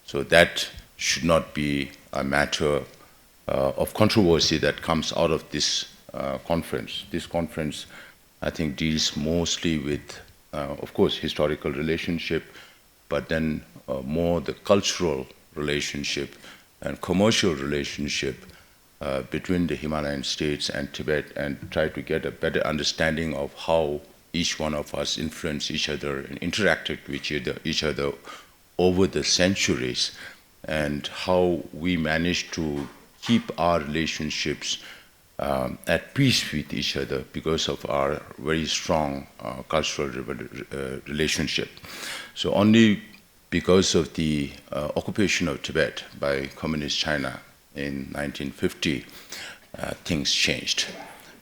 So that should not be a matter uh, of controversy that comes out of this uh, conference. This conference, I think, deals mostly with, uh, of course, historical relationship, but then uh, more the cultural relationship and commercial relationship uh, between the Himalayan states and Tibet, and try to get a better understanding of how each one of us influenced each other and interacted with each other, each other over the centuries, and how we managed to keep our relationships um, at peace with each other because of our very strong uh, cultural re- uh, relationship. So only because of the uh, occupation of Tibet by Communist China in nineteen fifty, uh, things changed.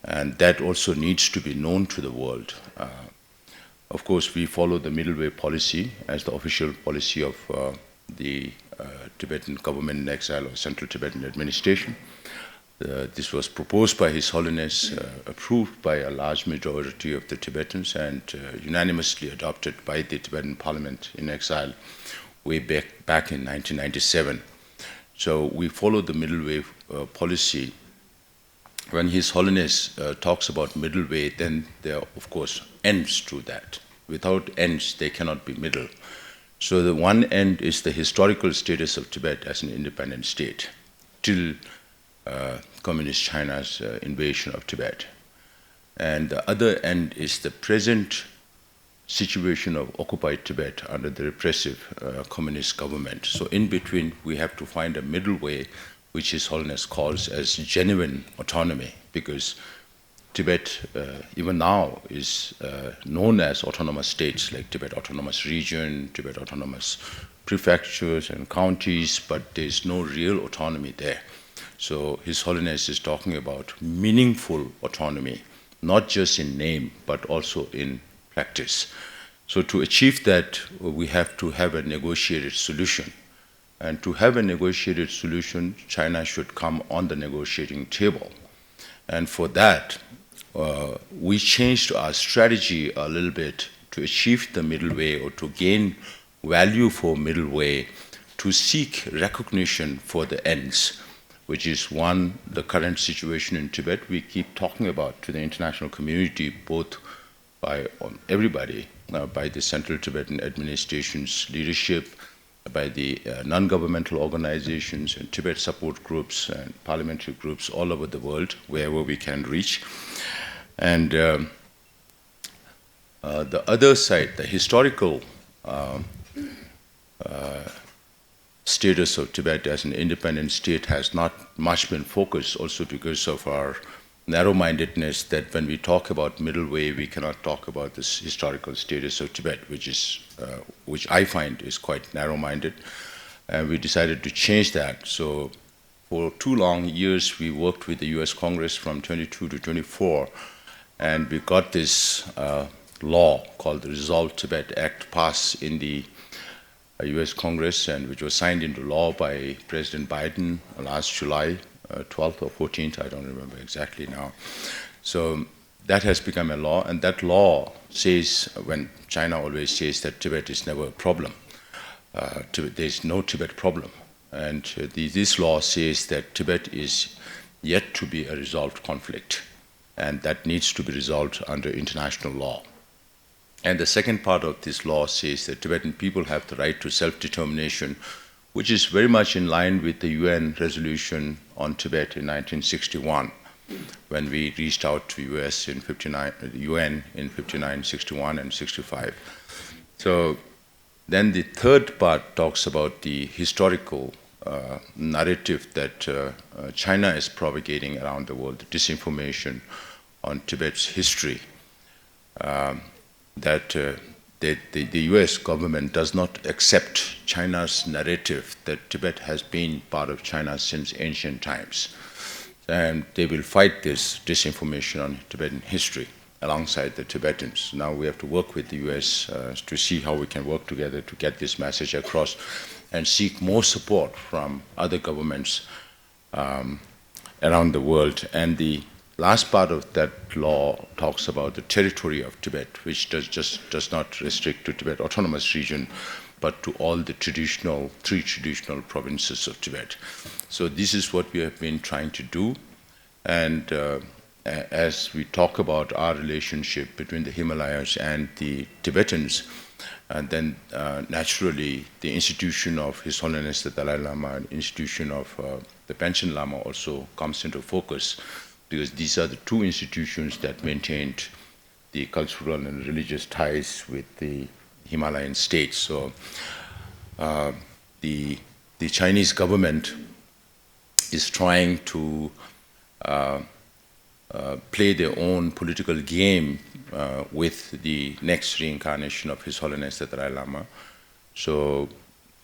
And that also needs to be known to the world. Uh, of course, we follow the middle way policy as the official policy of uh, the uh, Tibetan government in exile or Central Tibetan administration. Uh, this was proposed by His Holiness, uh, approved by a large majority of the Tibetans, and uh, unanimously adopted by the Tibetan Parliament in exile way back, back in nineteen ninety-seven. So we followed the middle way uh, policy. When His Holiness uh, talks about middle way, then there are, of course, ends to that. Without ends, there cannot be middle. So the one end is the historical status of Tibet as an independent state till uh, Communist China's uh, invasion of Tibet. And the other end is the present situation of occupied Tibet under the repressive uh, communist government. So in between, we have to find a middle way, which His Holiness calls as genuine autonomy, because Tibet, uh, even now, is uh, known as autonomous states like Tibet Autonomous Region, Tibet Autonomous Prefectures and counties, but there's no real autonomy there. So His Holiness is talking about meaningful autonomy, not just in name, but also in practice. So to achieve that, we have to have a negotiated solution. And to have a negotiated solution, China should come on the negotiating table. And for that, uh, we changed our strategy a little bit to achieve the middle way or to gain value for middle way, to seek recognition for the ends, which is one, the current situation in Tibet we keep talking about to the international community, both by um, everybody, uh, by the Central Tibetan Administration's leadership, by the uh, non-governmental organizations and Tibet support groups and parliamentary groups all over the world, wherever we can reach. And um, uh, the other side, the historical uh, uh, status of Tibet as an independent state has not much been focused, also because of our narrow-mindedness, that when we talk about middle way, we cannot talk about this historical status of Tibet, which is uh, which I find is quite narrow-minded, and we decided to change that. So for two long years, we worked with the U S Congress from twenty-two to twenty-four, and we got this uh, law called the Resolve Tibet Act passed in the uh, U S Congress, and which was signed into law by President Biden last July uh, twelfth or fourteenth, I don't remember exactly now. So that has become a law, and that law says, when China always says that Tibet is never a problem, uh, Tibet, there's no Tibet problem. And uh, the, this law says that Tibet is yet to be a resolved conflict, and that needs to be resolved under international law. And the second part of this law says that Tibetan people have the right to self-determination, which is very much in line with the U N resolution on Tibet in nineteen sixty-one, when we reached out to U S in fifty-nine, U N in fifty-nine, sixty-one, and sixty-five. So then the third part talks about the historical uh, narrative that uh, uh, China is propagating around the world, the disinformation on Tibet's history. Um, that uh, the, the, the U S government does not accept China's narrative that Tibet has been part of China since ancient times. And they will fight this disinformation on Tibetan history alongside the Tibetans. Now we have to work with the U S uh, to see how we can work together to get this message across and seek more support from other governments um, around the world. And the last part of that law talks about the territory of Tibet, which does just does not restrict to Tibet Autonomous Region, but to all the traditional, three traditional provinces of Tibet. So this is what we have been trying to do. And uh, as we talk about our relationship between the Himalayas and the Tibetans, and then uh, naturally the institution of His Holiness the Dalai Lama and institution of uh, the Panchen Lama also comes into focus, because these are the two institutions that maintained the cultural and religious ties with the Himalayan states. So uh, the, the Chinese government is trying to uh, uh, play their own political game uh, with the next reincarnation of His Holiness the Dalai Lama. So,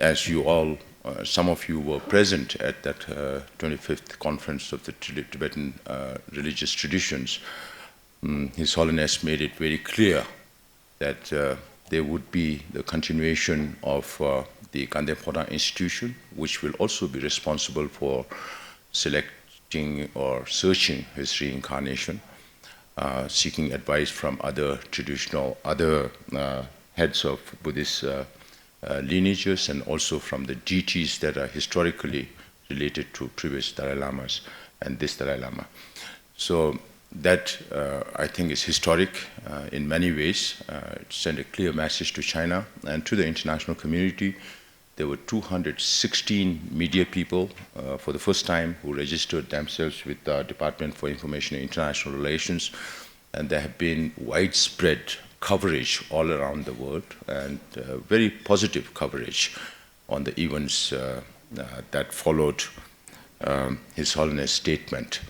as you all, uh, some of you were present at that uh, twenty-fifth conference of the Tibet- Tibetan uh, religious traditions. Mm, His Holiness made it very clear that uh, there would be the continuation of uh, the Kanden Phota institution, which will also be responsible for selecting or searching his reincarnation, uh, seeking advice from other traditional, other uh, heads of Buddhist uh, uh, lineages, and also from the deities that are historically related to previous Dalai Lamas and this Dalai Lama. So that, uh, I think, is historic uh, in many ways. Uh, it sent a clear message to China and to the international community. There were two hundred sixteen media people uh, for the first time who registered themselves with the Department for Information and International Relations, and there have been widespread coverage all around the world, and uh, very positive coverage on the events uh, uh, that followed um, His Holiness' statement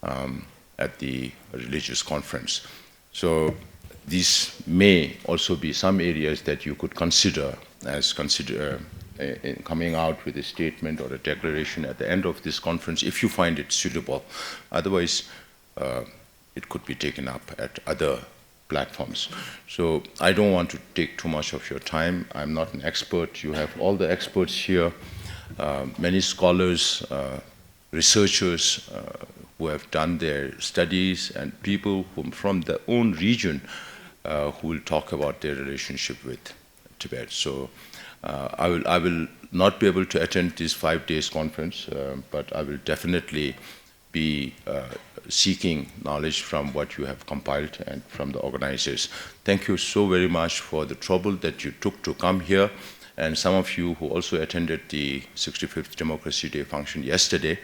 um, at the religious conference. So these may also be some areas that you could consider as consider uh, in coming out with a statement or a declaration at the end of this conference, if you find it suitable. Otherwise, uh, it could be taken up at other platforms. So I don't want to take too much of your time. I'm not an expert. You have all the experts here, uh, many scholars, uh, researchers uh, who have done their studies, and people who, from their own region uh, who will talk about their relationship with Tibet. So uh, I will I will not be able to attend this five days conference, uh, but I will definitely be uh, seeking knowledge from what you have compiled and from the organizers. Thank you so very much for the trouble that you took to come here. And some of you who also attended the sixty-fifth Democracy Day function yesterday,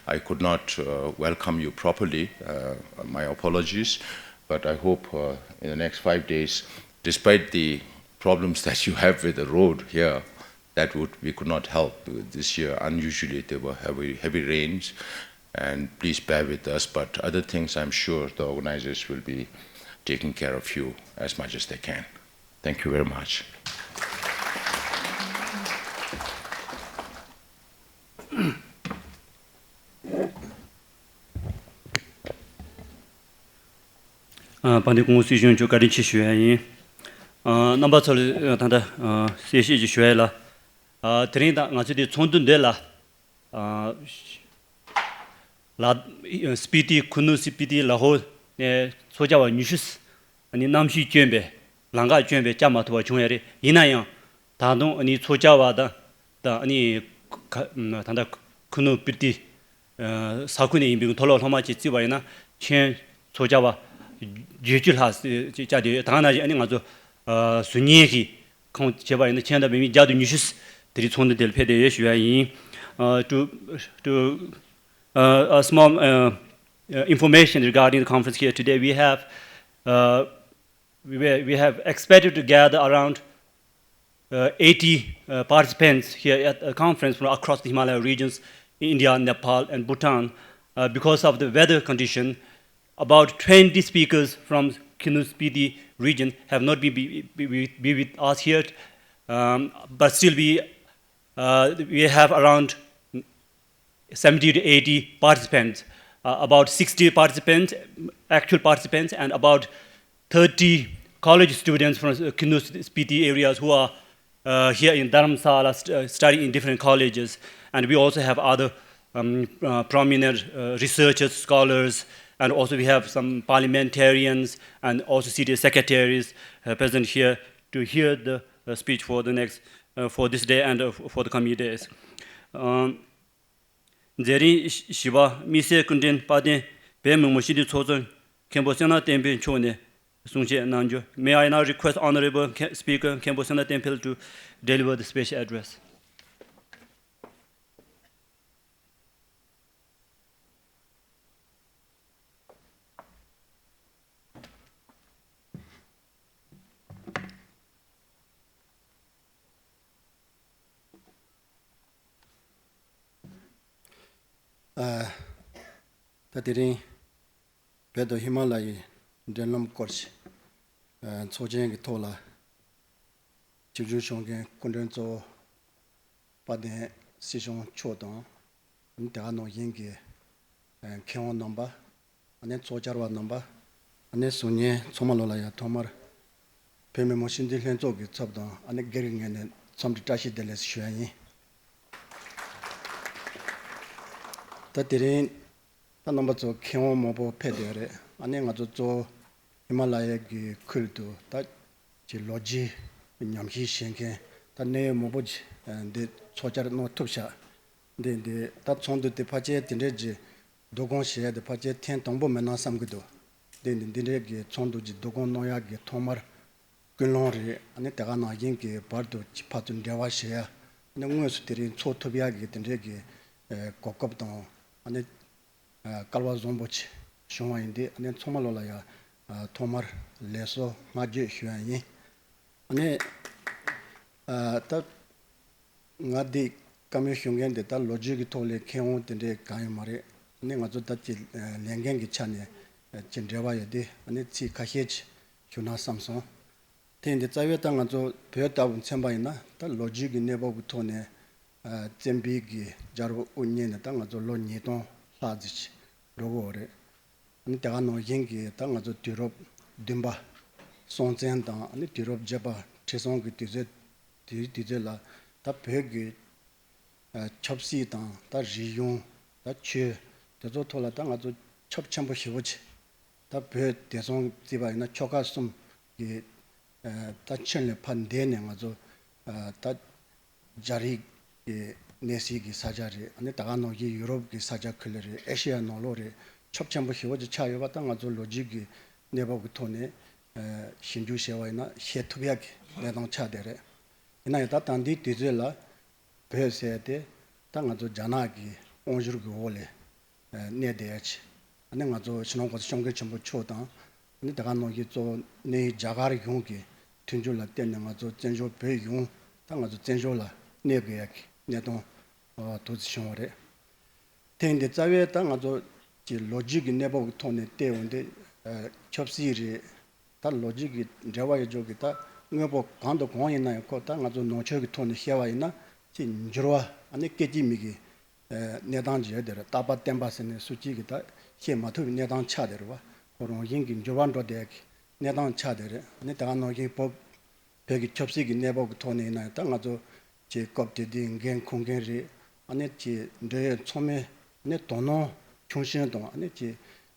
I could not uh, welcome you properly. Uh, my apologies. But I hope uh, in the next five days, despite the problems that you have with the road here, that would we could not help. This year, unusually, there were heavy, heavy rains, and please bear with us. But other things, I'm sure the organizers will be taking care of you as much as they can. Thank you very much. དཔལ་ལྡན་སྐུ་ངོ་སྲིད་གཞུང་མཆོག་བཀའ་དྲིན་ཆེ་ཞུ་ཡ་ཡིན། རྣམ་པ་ཚོ་ལ་ད་ལྟ་གསལ་བཤད་ཅིག་ཞུ་ཡ་ལ། དེ་རིང་ད་ང་ཚོ་དེ་ཚོགས་འདུ་འདི་ལ། ལ་སྤི་ཏི་ཁུ་ནུ་སྤི་ཏི་ལ་ཧོ་ནས་ཚོགས་བཅར་བ་ཉི་ཤུ་ནི་གནམ་གཤིས་སྐྱོན་པས་ལམ་ཁ་སྐྱོན་པས་བཅར་མ་ཐུབ་པ་བྱུང་ཡ་རེད། ཡིན་ན་ཡང་ད་དུང་ནི་ཚོགས་བཅར་བ་དང་ད་ནི་ད་ལྟ་ཁུ་ནུ་སྤི་ཏི་ས་ཁུལ་ནས་ཡིན་པའི་མཐོ་སློབ་སློབ་མ་ཅིག་བརྩིས་པ་ཡིན་ན་ཁྱོན་ཚོགས་བཅར་བ་བརྒྱད་ཅུ་ལྷག་བཅར་བསྡད་ཡོད། ད་ནང་བཞིན་ནི་ང་ཚོ་ཟུར་ཉན་གྱི་ཁོངས་བྱས་པ་ཡིན་ན་ཁྱོན་བསྡོམས་བརྒྱ་དང་ཉི་ཤུ་དེ་རིང་ཚོགས་འདུ་དེ་ལ་ཕེབས་བསྡད་ཡོད་ཞུ་ཡ་ཡིན། ཨ། to to uh, a small uh, uh, information regarding the conference here today. We have uh, we, were, we have expected to gather around uh, eighty uh, participants here at a conference from across the Himalaya regions, India, Nepal, and Bhutan. Uh, because of the weather condition, about twenty speakers from Kinus Spiti region have not been be, be, be, be with us here, um, but still we uh, we have around seventy to eighty participants, uh, about sixty participants, actual participants, and about thirty college students from Kinus Spiti areas who are uh, here in Dharamsala st- uh, studying in different colleges. And we also have other um, uh, prominent uh, researchers, scholars, and also we have some parliamentarians and also city secretaries uh, present here to hear the uh, speech for the next uh, for this day and, uh, for the coming days. Um, མཛད་རིམ་བཞི་པ། དམིགས་བསལ་སྐུ་མགྲོན་དཔལ་ལྡན་བོད་མི་མང་སྤྱི་འཐུས་ཚོགས་གཙོ་མཁན་པོ་སེམས་རྣམ་བསྟན་འཕེལ་མཆོག་ནས་གསུང་བཤད་གནང་རྒྱུ། May I now request Honorable Ke- Speaker མཁན་པོ་སེམས་རྣམ་བསྟན་འཕེལ to deliver the special address. ཨ། ད་དེ་རིང་བོད་དང་ཧི་མ་ལ་ཡའི་འབྲེལ་ལམ་སྐོར་གྱི་ཨ་ཚོགས་ཆེན་གྱི་ཐོག་ལ་ཆིབས་བསྒྱུར་ཞུ་མཁན་སྐུ་མགྲོན་གཙོ་བོ་དཔལ་ལྡན་སྲིད་སྐྱོང་མཆོག་དང་། དེ་ག་ནང་བཞིན་གྱི་ཨ་མཁས་དབང་རྣམ་པ། ཨ་ནི་ཚོགས་བཅར་བ་རྣམ་པ། ཨ་ནི་གསུང་མཁན་ཚང་མ་ལོ་ལ་ཡང་ཐོག་མར་བོད་མི་མང་སྤྱི་འཐུས་ལྷན་ཚོགས་ཀྱི་ཚབ་དང་ཨ་ནི་སྒེར་གྱི་ངོས་ནས་འཚམས་འདྲི་བཀྲ་ཤིས་བདེ་ལེགས་ཞུ་ཡ་ཡིན། ད་དེ་རིང་ད་རྣམ་པ་ཚོ་མཁས་དབང་མང་པོ་ཕེབས་བསྡད་ཡོད་རེད། ཨ་ནི་ང་ཚོ་གཙོ་བོ་ཧི་མ་ལ་ཡ་གི་ཁུལ་དུ་ད་ཀྱི་ལོ་རྒྱུས་ཉམས་ཞིབ་བྱེད་མཁན་ད་གནད་ཡོད་མང་པོ་ཅིག་འདི་ཚོགས་བཅར་གནང་ཐུབ་ཤག་འདི་འདི་ད་ཚོགས་འདུ་དེ་ཕལ་ཆེར་དེ་འདྲའི་ཅིག་བསྡུ་སྐོང་བྱེད་ཡ་དེ་ཕལ་ཆེར་ཐེངས་དང་པོ་མིན་ན་བསམ་གྱི་འདུག་འདི་འདི་འདི་འདྲའི་གི་ཚོགས་འདུ་ཅིག་བསྡུ་སྐོང་གནང་ཡ་གི་ཐོག་མར་ཀུན་སློང་རེད། ཨ་ནི་དེ་ག་ནང་བཞིན་གྱི་བར་དུ་ཅིག་ཕར་ཚུར་འབྲེལ་བ་བྱེད་ཡ། ཨ་ནི་དངོས་སུ་དེ་རིང་ཚོགས་ཐུབ་ཡ་གི་དེ་འདྲའི་གི་ཨ་གོ་སྐབས་དང་ཨ་ནི་ཨ་སྐལ་བ་བཟང་པོ་ཅིག་བྱུང་བ་ཡིན་དུས་ཨ་ནི་ཚང་མ་ལོ་ལ་ཡ་ཨ་ཐོག་མར་ལེགས་སོ་བསྔགས་བརྗོད་ཞུ་ཡ་ཡིན། ཨ་ནི་ཨ་ད་ང་འདི་བཀའ་མོལ་ཞུ་མཁན་དེ་ད་ལོ་རྒྱུས་ཀྱི་ཐོག་ལས་མཁས་དབང་དེ་འདྲའི་གང་ཡང་མ་རེད། ཨ་ནི་ང་ཚོ་ད་ཅི་ལས་འགན་གྱི་ཆ་ནས་ཅི་འབྲེལ་བ་ཡོད་དེ་ཨ་ནི་ཚིག་ཁ་ཤས་ཅིག་ཞུ་ན་བསམ་སོང་། དེ་ཡིན་དུས་རྩ་བའི་ད་ང་ཚོ་བོད་ལྟ་བུ་མཚོན་པ་ཡིན་ན་ད་ལོ་རྒྱུས་ཀྱི་གནས་བབ་ཀྱི་ཐོག་ནས་ཨ་བཙན་པོའི་གི་རྒྱལ་རབས་དབུ་བརྙེས་ནས་ད་ང་ཚོ་ལོ་ཉིས་སྟོང་ལྷག་ཙམ་ཅིག་འགྲོ་གི་ཡོད་རེད། ཨ་ནི་དེ་ག་ནང་བཞིན་གྱི་ད་ང་ཚོ་དུས་རབས་བདུན་པ་སྲོང་བཙན་དང་ཨ་ནི་དུས་རབས་བརྒྱད་པ་ཁྲི་སྲོང་གི་དུས་ཚོད་དེའི་དུས་ཚོད་ལ་ད་བོད་ཀྱི་ཨ་ཆབ་སྲིད་དང་ད་རིག་གཞུང་ད་ཆོས་དེ་ཚོ་ཐོག་ལ་ད་ང་ཚོ་ཁྱབ་ཆེན་པོ་ཞེ་པོ་ཅིག་ད་བོད་བདེ་སྲུང་བརྩིས་པ་ཡིན་ན་ཆོལ་ཁ་གསུམ་གྱི་ཨ་ད་ཆིངས་ལས་ཕར་འདས་ནས་ང་ཚོ་ཨ་ད་རྒྱ་རིགས་ཀྱི་གནས་སའི་གི་ས་ཆ་རེད། ཨ་ནི་ད་ག་ནང་བཞིན་ཡུ་རོབ་ཀྱི་ས་ཆ་ཁུལ་རེད། ཨེ་ཤེ་ཡ་ནང་ལོགས་རེད། ཁྱབ་ཆེན་པོ་ཞེ་པོ་ཅིག་ཆགས་ཡོད་པ་ད་ང་ཚོ་ལོ་རྒྱུས་ཀྱི་གནས་བབ་ཀྱི་ཐོག་ནས་ཨ་ཞིབ་འཇུག་བྱས་པ་ཡིན་ན་ཤེས་ཐུབ་ཡག་གི་གནས་སྟངས་ཆགས་བསྡད་རེད། ཡིན་ན་ཡང་ད་ད་ལྟའི་དུས་ཚོད་ལ་བོད་ཟེར་ཏེ་ད་ང་ཚོ་རྒྱ་ནག་གི་དབང་བསྒྱུར་གྱི་འོག་ལ་གནས་བསྡད་ཡ་ཅིག་ཨ་ནི་ང་ཚོ་སྤྱི་ནོར་༸གོང་ས་༸སྐྱབས་མགོན་ཆེན་པོ་མཆོག་དང་ཨ་ནི་དེ་ག་ནང་བཞིན་གཙོ་བོ་གནས་ཡུལ་རྒྱ་གར་གཞུང་གི་མཐུན་འགྱུར་ལ་བརྟེན་ནས་ང་ཚོ་བཙན་བྱོལ་བོད་གཞུང་ད་ང་ཚོ་བཙན་བྱོལ་ལ་གནས་དགོས་ཡ་གི་གནས་སྟངས་ཨ་དེ་ཚོ་བྱུང་བ་རེད། དེ་ཡིན་དུས་རྩ་བའི་ད་ང་ཚོ་གི་ལོ་རྒྱུས་ཀྱི་གནས་བབ་ཀྱི་ཐོག་ནས་བལྟས་འོང་དུས་ཨ་ཆབ་སྲིད་རེད། ད་ལོ་རྒྱུས་ཀྱི་འབྲེལ་བ་ཡོད་ཆོག་གི་ད་དངོས་པོ་གང་དང་གང་ཡིན་ན་ཡང་ཁོ་ད་ང་ཚོ་ནང་ཆོས་ཀྱི་ཐོག་ནས་བཤད་པ་ཡིན་ན་ཅིག་འགྱུར་བ་ཨ་ནི་སྐད་ཅིག་མིག་གི་ཨ་གནས་སྟངས་ཅིག་ཡོད་དེ་རེད། རྟག་པ་བརྟན་པ་ཟེར་ནས་སུ་གཅིག་གིས་ད་བཤད་མ་ཐུབ་པའི་གནས་སྟངས་ཆགས་བསྡད་རེད་བ། ཁོ་རང་བཞིན་གྱིས་འགྱུར་བ་འགྲོ་བསྡད་ཀྱི་གནས་སྟངས་ཆགས་བསྡད་རེད། ཨ་ནི་ད་ག་ནང་བཞིན་བོད་བོད་ཀྱི་ཆབ་སྲིད་ཀྱི་གནས་བབ་ཀྱི་ཐོག་ནས་ཡིན་ན་ཡང་ད་ང་ཚོ་ཀྱི་སྐབས་དེ་དུས་འགན་འཁུར་མཁན་རེད། ཨ་ནི་ཀྱི་འབྲེལ་ཡོད་ཚང་མས་ཨ་ནི་དོ་སྣང་ཆུང་ཤོས་དང་ཨ་ནི་ཀྱི་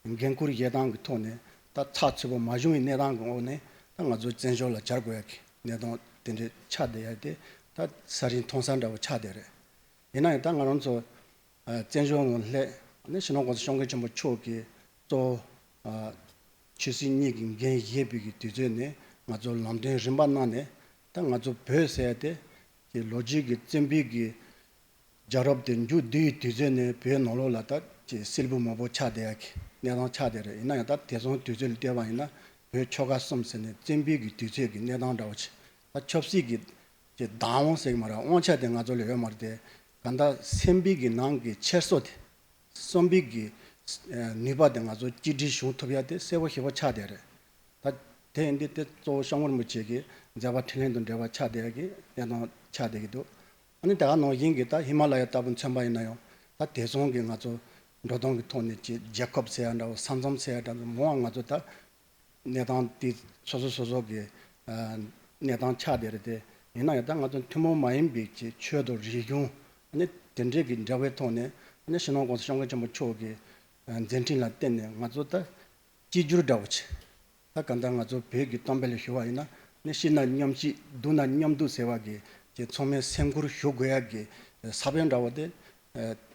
འགན་འཁུར་བཞེས་སྟངས་ཀྱི་ཐོག་ནས་ད་ཚགས་ཚུད་པོ་མ་བྱུང་བའི་གནས་སྟངས་ཀྱི་འོག་ནས་ད་ང་ཚོ་བཙན་བྱོལ་ལ་གྱར་དགོས་ཡ་གི་གནས་སྟངས་དེ་འདྲའི་ཆགས་བསྡད་ཡ་དེ་ད་ས་རིན་མཐོང་ས་འདྲ་བོ་ཆགས་བསྡད་རེད། ཡིན་ན་ཡང་ད་ང་རང་ཚོ་ཨ་བཙན་བྱོལ་ནང་སླེབས་ནས་སྤྱི་ནོར་༸གོང་ས་༸སྐྱབས་མགོན་ཆེན་པོ་མཆོག་གིས་གཙོ་བོ་ཨ་ཆོས་སྲིད་གཉིས་ཀྱི་འགན་བཞེས་པའི་གི་དུས་ཚོད་ནས་ང་ཚོ་ལམ་སྟོན་རིམ་པ་གནང་ནས་ད་ང་ཚོ་བོད་ཟེར་ཏེ་ཀྱི་ལོ་རྒྱུས་ཀྱི་བཙན་པོའི་གི་རྒྱལ་རབས་དེ་མཇུག་བསྡུ་ཡི་དུས་ཚོད་ནས་བོད་ནང་ལོགས་ལ་ད་ཀྱི་སིལ་བུ་མང་པོ་ཆགས་བསྡད་ཡ་གི་གནས་སྟངས་ཆགས་བསྡད་རེད། ཡིན་ན་ཡང་ད་དེང་སང་དུས་ཚོད་ལ་བལྟས་པ་ཡིན་ན་བོད་ཆོལ་ཁ་གསུམ་ཟེར་ནས་བཙན་པོའི་གི་དུས་ཚོད་ཀྱི་གནས་སྟངས་འདྲ་བོ་ཅིག་ད་ཆབ་སྲིད་ཀྱི་ཀྱི་བདག་དབང་ཟེར་གྱི་མ་རེད། དབང་ཆ་དེ་ང་ཚོ་ལ་ཡོད་མ་རེད་དེ། གང་ལྟར་སེམས་པའི་གི་ནང་གི་འཁྱེར་སོ་དེ། བསམ་པའི་གི་ཨ་ནུས་པ་དེ་ང་ཚོ་གཅིག་སྒྲིལ་བྱུང་ཐུབ་ཡ་དེ་གསལ་པོ་ཞེ་པོ་ཆགས་བསྡད་རེད། ད་དེ་ཡིན་དུས་དེ་གཙོ་བོ་སྐྱབས་མགོན་རིན་པོ་ཆེ་གི་མཛད་པ་འཕྲིན་ལས་དང་འབྲེལ་བ་ཆགས་བསྡད་ཡ་གི་གནས་སྟངས་ཆགས་བསྡད་ཀྱི་འདུག་ཨ་ནི་དེ་ག་ནང་བཞིན་གྱི་ད་ཧི་མ་ལ་ཡ་ལྟ་བུ་མཚོན་པ་ཡིན་ན་ཡང་ད་དེང་སང་གི་ང་ཚོ་འགྲོ་སྟངས་ཀྱི་ཐོག་ནས་ཀྱི་རྒྱལ་ཁབ་ཟེར་ཡ་འདྲ་བོ་ས་མཚམས་ཟེར་ཡ་འདྲ་བོ་མང་བ་ང་ཚོ་ད་གནས་སྟངས་དེ་སོ་སོ་སོ་སོ་གི་ཨ་གནས་སྟངས་ཆགས་བསྡད་རེད་དེ། ཡིན་ན་ཡང་ད་ང་ཚོ་ཐུན་མོང་མ་ཡིན་པའི་ཀྱི་ཆོས་དང་རིག་གཞུང་ཨ་ནི་དེ་འདྲའི་གི་འབྲེལ་བའི་ཐོག་ནས་ཨ་ནི་སྤྱི་ནོར་༸གོང་ས་༸སྐྱབས་མགོན་ཆེན་པོ་མཆོག་གི་ཨ་མཛད་འཕྲིན་ལ་བརྟེན་ནས་ང་ཚོ་ད་གཅིག་གྱུར་འདྲ་བོ་ཅིག་ད་གང་ལྟར་ང་ཚོ་བོད་ཀྱི་གཏམ་དཔེ་ལ་ཞུ་བ་ཡིན་ན་ནི་སྐྱིད་ན་མཉམ་སྐྱིད་སྡུག་ན་མཉམ་སྡུག་ཟེར་བ་གི་ དེ་ཚང་མས་སེམས་ཁུར་ཞུ་དགོས་ཡག་གི་ས་བོན་འདྲ་བོ་དེ་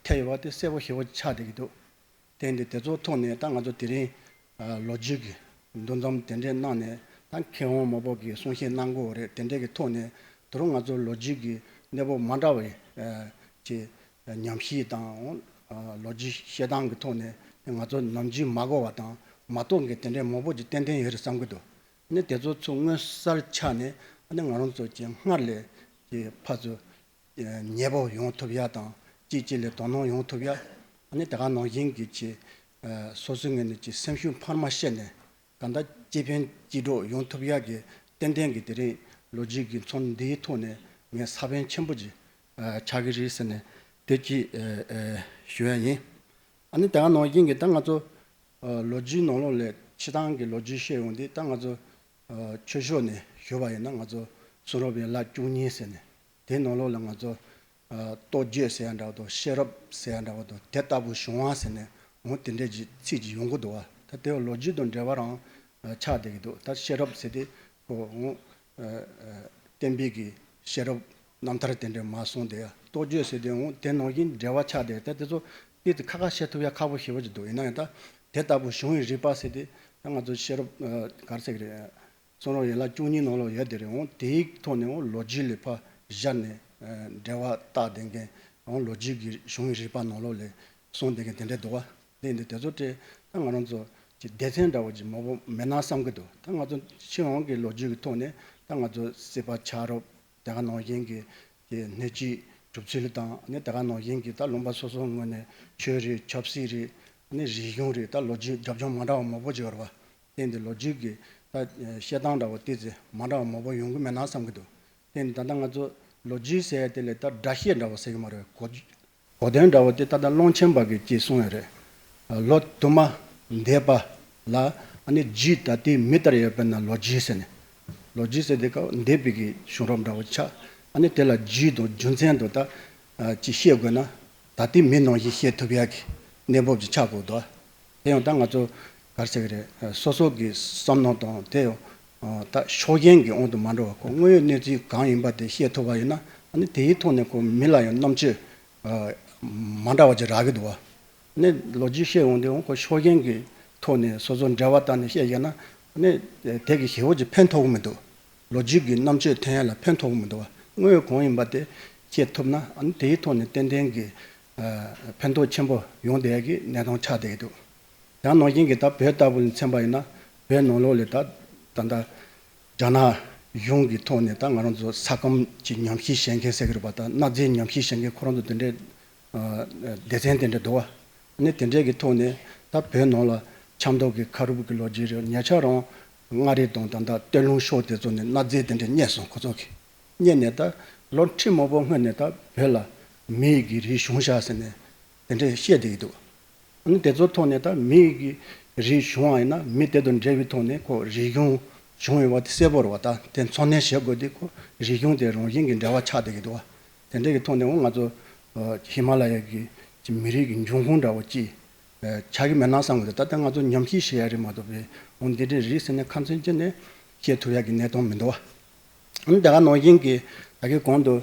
ཐེབས་ཡོད་པ་དེ་གསལ་པོ་ཞེ་པོ་ཆགས་བསྡད་ཀྱི་འདུག་དེ་འདི་དེ་ཚོ་ཐོག་ནས་ད་ང་ཚོ་དེ་རིང་ལོ་རྒྱུས་ཀྱི་འདུ་འཛོམས་དེ་འདྲས་གནང་ནས། ད་མཁས་དབང་མང་པོ་གིས་གསུང་བཤད་གནང་གི་ཡོད་རེད། དེ་འདྲས་ཀྱི་ཐོག་ནས་ད་རུང་ང་ཚོ་ལོ་རྒྱུས་ཀྱི་གནས་བབ་མ་འདྲ་བའི་ཅིག་ཉམས་ཞིབ་དང་། ལོ་རྒྱུས་བཤད་སྟངས་ཀྱི་ཐོག་ནས་ང་ཚོ་ནམ་རྒྱུན་མ་གོ་བ་དང་མ་རྟོགས་མཁན་དེ་འདྲས་མང་པོ་ཅིག་ཏན་ཏན་ཡོད་རེད་བསམ་གྱི་འདུག་ཨ་ནི་དེ་ཚོ་ཚུར་མངོན་གསལ་ཆགས་ནས། ཨ་ནི་ང་རང་ཚོ་ཅིག་སྔར་ལས་ཀྱི་ཕར་ཚུར་ཉེ་པོ་ཡོང་ཐུབ་ཡ་དང་། གཅིག་གཅིག་ལ་དོ་སྣང་ཡོང་ཐུབ་ཡ། ཨ་ནི་དེ་ག་ནང་བཞིན་གྱི་ཅིག་སོ་སོའི་ངོས་ནས་ཅིག་སེམས་ཤུགས་འཕར་མ་བཤད་ནས། གང་ལྟར་སྐྱེ་ཕན་སྐྱིད་སྒྲོག་ཡོང་ཐུབ་ཡག་གི་ཏན་ཏན་གྱི་དེ་རིང་ལོ་རྒྱུས་ཀྱི་མཚོན་འདིའི་ཐོག་ནས་ངས་ས་བོན་ཆེན་པོ་ཅིག་ཆགས་ཀྱི་རེད་ཟེར་ནས་དེ་ཅིག་ཞུ་ཡ་ཡིན། ཨ་ནི་དེ་ག་ནང་བཞིན་གྱི་ད་ང་ཚོ་ལོ་རྒྱུས་ནང་ལོགས་ལ་སྤྱི་བཏང་གི་ལོ་རྒྱུས་བཤད་ཡོང་དུས། ད་ང་ཚོ་ཆོས་ཕྱོགས་ནས་ཞུ་བ་ཡིན་ན། ང་ཚོ་གསུང་རབ་ཡན་ལག་བཅུ་གཉིས་ཟེར་ནས། དེའི་ནང་ལོགས་ལ་ང་ཚོ་རྟོགས་བརྗོད་ཟེར་ཡ་འདྲ་བོ་དང་། ཤེས་རབ་ཟེར་ཡ་འདྲ་བོ་དང་། དེ་ལྟ་བུའི་བྱུང་བ་ཟེར་ནས་འོ་དེ་འདྲས་ཀྱི་ཚིག་ཅིག་ཡོང་གི་འདུག་བ། ད་དེ་བ་ལོ་རྒྱུས་དང་འབྲེལ་བ་རང་ཆགས་བསྡད་ཀྱི་འདུག་ད་ཤེས་རབ་ཟེར་དུས་ཁོ་འོ་བསྟན་པའི་གི་ཤེས་རབ་རྣམ་ཐར་དེ་འདྲས་མར་གསུངས་བསྡད་ཡ། རྟོགས་བརྗོད་ཟེར་དུས་འོ་དེ་ནང་བཞིན་འབྲེལ་བ་ཆགས་བསྡད། ད་དེ་ཚོ་ཏོག་ཙམ་ཁ་ཁ་བཤད་ཐུབ་ཡ་ཁག་པོ་ཞེ་པོ་ཅིག་འདུག་ཡིན་ན་ཡང་ད་དེ་ལྟ་བུ་བྱུང་བའི་རིགས་པ་ཟེར་དུས། ད་ང་ཚོ་ཤེས་རབ་ག་རེ་ཟེར་གི་རེད། གསུང་རབ་ཡན་ལག་བཅུ་གཉིས་ནང་ལོགས་ཡོད་དེ་རེད། འོང་དེའི་ཐོག་ནས་འོང་ལོ་རྒྱུས་ལ་ཕར་བཞག་ནས་འབྲེལ་བ་བཏགས་བསྡད་མཁན། འོང་ལོ་རྒྱུས་ཀྱི་བྱུང་བའི་རིགས་པ་ནང་ལོགས་ལ་གསུངས་བསྡད་མཁན་དེ་འདྲ་འདུག་བ། དེ་འདི་དེ་ཚོ་དེ་ད་ང་རང་ཚོ་གི་སྡེ་ཚན་འདྲ་བོ་ཅིག་མང་པོ་མེད་ན་བསམ་གྱི་འདུག་ད་ང་ཚོ་སྤྱི་ཡོངས་ཀྱི་ལོ་རྒྱུས་ཀྱི་ཐོག་ནས་ད་ང་ཚོ་སྲིད་པ་ཆགས་རབས། དེ་ག་ནང་བཞིན་གྱི་གི་སྣོད་བཅུད་གྲུབ་ཚུལ་དང་། ཨ་ནི་དེ་ག་ནང་བཞིན་གྱི་ད་ལུང་པ་སོ་སོའི་ངོས་ནས་ཆོས་རེད། ཆབ་སྲིད་རེད། ཨ་ནི་རིག་གཞུང་རེད། ད་ལོ་རྒྱུས་རྒྱབ་ལྗོངས་མ་འདྲ་བ་མང་པོ་ཅིག་ཡོད་རེད་བ། དེ་འདི་ལོ་རྒྱུས་ཀྱི་ད་བཤད་སྟངས་འདྲ་བོ་ཏོག་ཙམ་མ་འདྲ་བ་མང་པོ་ཡོང་གི་མེད་ན་བསམ་གྱི་འདུག་དེ་འདི་ད་ལྟ་ང་ཚོ་ལོ་རྒྱུས་ཟེར་ཡ་དེ་ལ་ད་སྒྲ་བཤད་འདྲ་བོ་ཟེར་གྱི་མ་རེད། གོ་གོ་དོན་འདྲ་བོ་དེ་ད་ལྟ་ཀློང་ཆེན་པ་གིས་ཅིག་གསུངས་ཡོད་རེད། ལོ་དུ་མ་འདས་པ་ལ། ཨ་ནི་རྒྱུད་ད་ལྟའི་མི་ལྟར་ཡོད་པས་ན་ལོ་རྒྱུས་ཟེར་ནས། ལོ་རྒྱུས་ཟེར་དེ་ཀ་འདས་པའི་གི་བྱུང་རབས་འདྲ་བོ་ཆགས། ཨ་ནི་དེ་ལ་རྒྱུད་དང་རྒྱུ་མཚན་དང་ད་ཅིག་བཤད་དགོས་ན། ད་ལྟའི་མི་ནང་བཞིན་བཤད་ཐུབ་ཡག་གི་གནས་བབ་ཅིག་ཆགས་དགོས་འདུག་དེ་ཡང་ད་ང་ཚོ་ག་རེ་ཟེར་གི་རེད། སོ་སོ་གི་བསམ་མནོ་དང་དེ་ཡང་ད་ཕྱོགས་ཞེན་གྱི་དབང་དུ་མ་འགྲོ་བ། ཁོ་དངོས་ཡོད་གནས་ཚུལ་གང་ཡིན་པ་དེ་བཤད་ཐུབ་པ་ཡིན་ན། ཨ་ནི་དེའི་ཐོག་ནས་ཁོ་མི་ལ་ཡང་རྣམ་དཔྱོད་མ་འདྲ་བ་ཅིག་རག་གི་འདུག་བ། ནས་ལོ་རྒྱུས་བཤད་འོང་དུས་འོང་ཁོ་ཕྱོགས་ཞེན་གྱི་ཐོག་ནས་སོ་སོ་འབྲེལ་བ་བཏང་ནས་བཤད་བཞག་ན། ནས་དེ་གི་ཞེ་པོ་ཅིག་ཕན་ཐོགས་ཀྱི་མི་འདུག་ལོ་རྒྱུས་ཀྱི་རྣམ་དཔྱོད་ཐོན་ཡ་ལ་ཕན་ཐོགས་ཀྱི་མི་འདུག་བ། དངོས་ཡོད་གང་ཡིན་པ་དེ་བཤད་ཐུབ་ན། ཨ་ནི་དེའི་ཐོག་ནས་ཏན་ཏན་གྱི་ཕན་ཐོགས་ཆེན་པོ་ཡོང་བསྡད་ཡ་གི་གནས་སྟངས་ཆགས་བསྡད་ཀྱི་འདུག་ཡང་ནང་བཞིན་གྱི་ད་བོད་ལྟ་བུ་ལ་མཚོན་པ་ཡིན་ན། བོད་ནང་ལོགས་ལ་ད་ད་ལྟ་རྒྱ་ནག་གཞུང་གི་ཐོག་ནས་ད་ང་རང་ཚོ་ས་ཁམས་ཀྱི་ཉམས་ཞིབ་བྱེད་མཁན་ཟེར་གྱི་རེད་པ། ད་གནའ་རྫས་ཉམས་ཞིབ་བྱེད་མཁན་ཁོ་རང་ཚོ་དེ་འདྲའི་སྡེ་ཚན་དེ་འདྲ་འདུག་བ། ནི་དེ་འདྲའི་གི་ཐོག་ནས་ད་བོད་ནང་ལ་ཆབ་མདོ་གི་ཁ་རུབ་ཀྱི་ལོ་རྒྱུས་རེད། ཉེ་ཆར་རང་མངའ་རིས་དང་ད་ལྟ་སྟོད་ལུང་ཕྱོགས་དེ་ཚོ་ནས་གནའ་རྫས་དེ་འདྲ་རྙེད་སོང་ཁོ་ཚོ་གིས། རྙེད་ནས་ད་ལོ་ཁྲི་མང་པོ་སྔོན་ནས་ད་བོད་ལ་མི་ཡི་གི་རིགས་བྱུང་ཤག་ཟེར་ནས་དེ་འདྲ་བཤད་བསྡད་ཀྱི་འདུག་ཨ་ནི་དེ་ཚོའི་ཐོག་ནས་ད་མི་ཡི་གི་རིགས་བྱུང་བ་ཡིན་ན། མི་དེ་དང་འབྲེལ་བའི་ཐོག་ནས་ཁོ་རིག་གཞུང་བྱུང་ཡོད་པ་དེ་གསལ་པོ་རེད་བ། ད་དེ་འཚོ་གནས་བྱེད་དགོས་དུས་ཁོ་རིག་གཞུང་དེ་རང་བཞིན་གྱི་འབྲེལ་བ་ཆགས་བསྡད་ཀྱི་འདུག་བ། དེ་འདྲ་གི་ཐོག་ནས་འོ་ང་ཚོ་ཧི་མ་ལ་ཡ་གི་མི་རིགས་ཀྱི་འབྱུང་ཁུངས་འདྲ་བོ་ཅིག་ཆགས་ཀྱི་མེད་ན་བསམ་གི་འདུག་ད་ལྟ་ང་ཚོ་ཉམས་ཞིབ་བྱེད་ཡ་རེད་མ་གཏོགས་པའི་འོ་འདི་འདྲའི་རིགས་ཟེར་ནས་ཁ་མཚོན་བྱས་ནས་བཤད་ཐུབ་ཡ་གི་གནས་སྟངས་མི་འདུག་བ། ཨ་ནི་དེ་ག་ནང་བཞིན་གྱི་ད་གིན་གོང་དུ་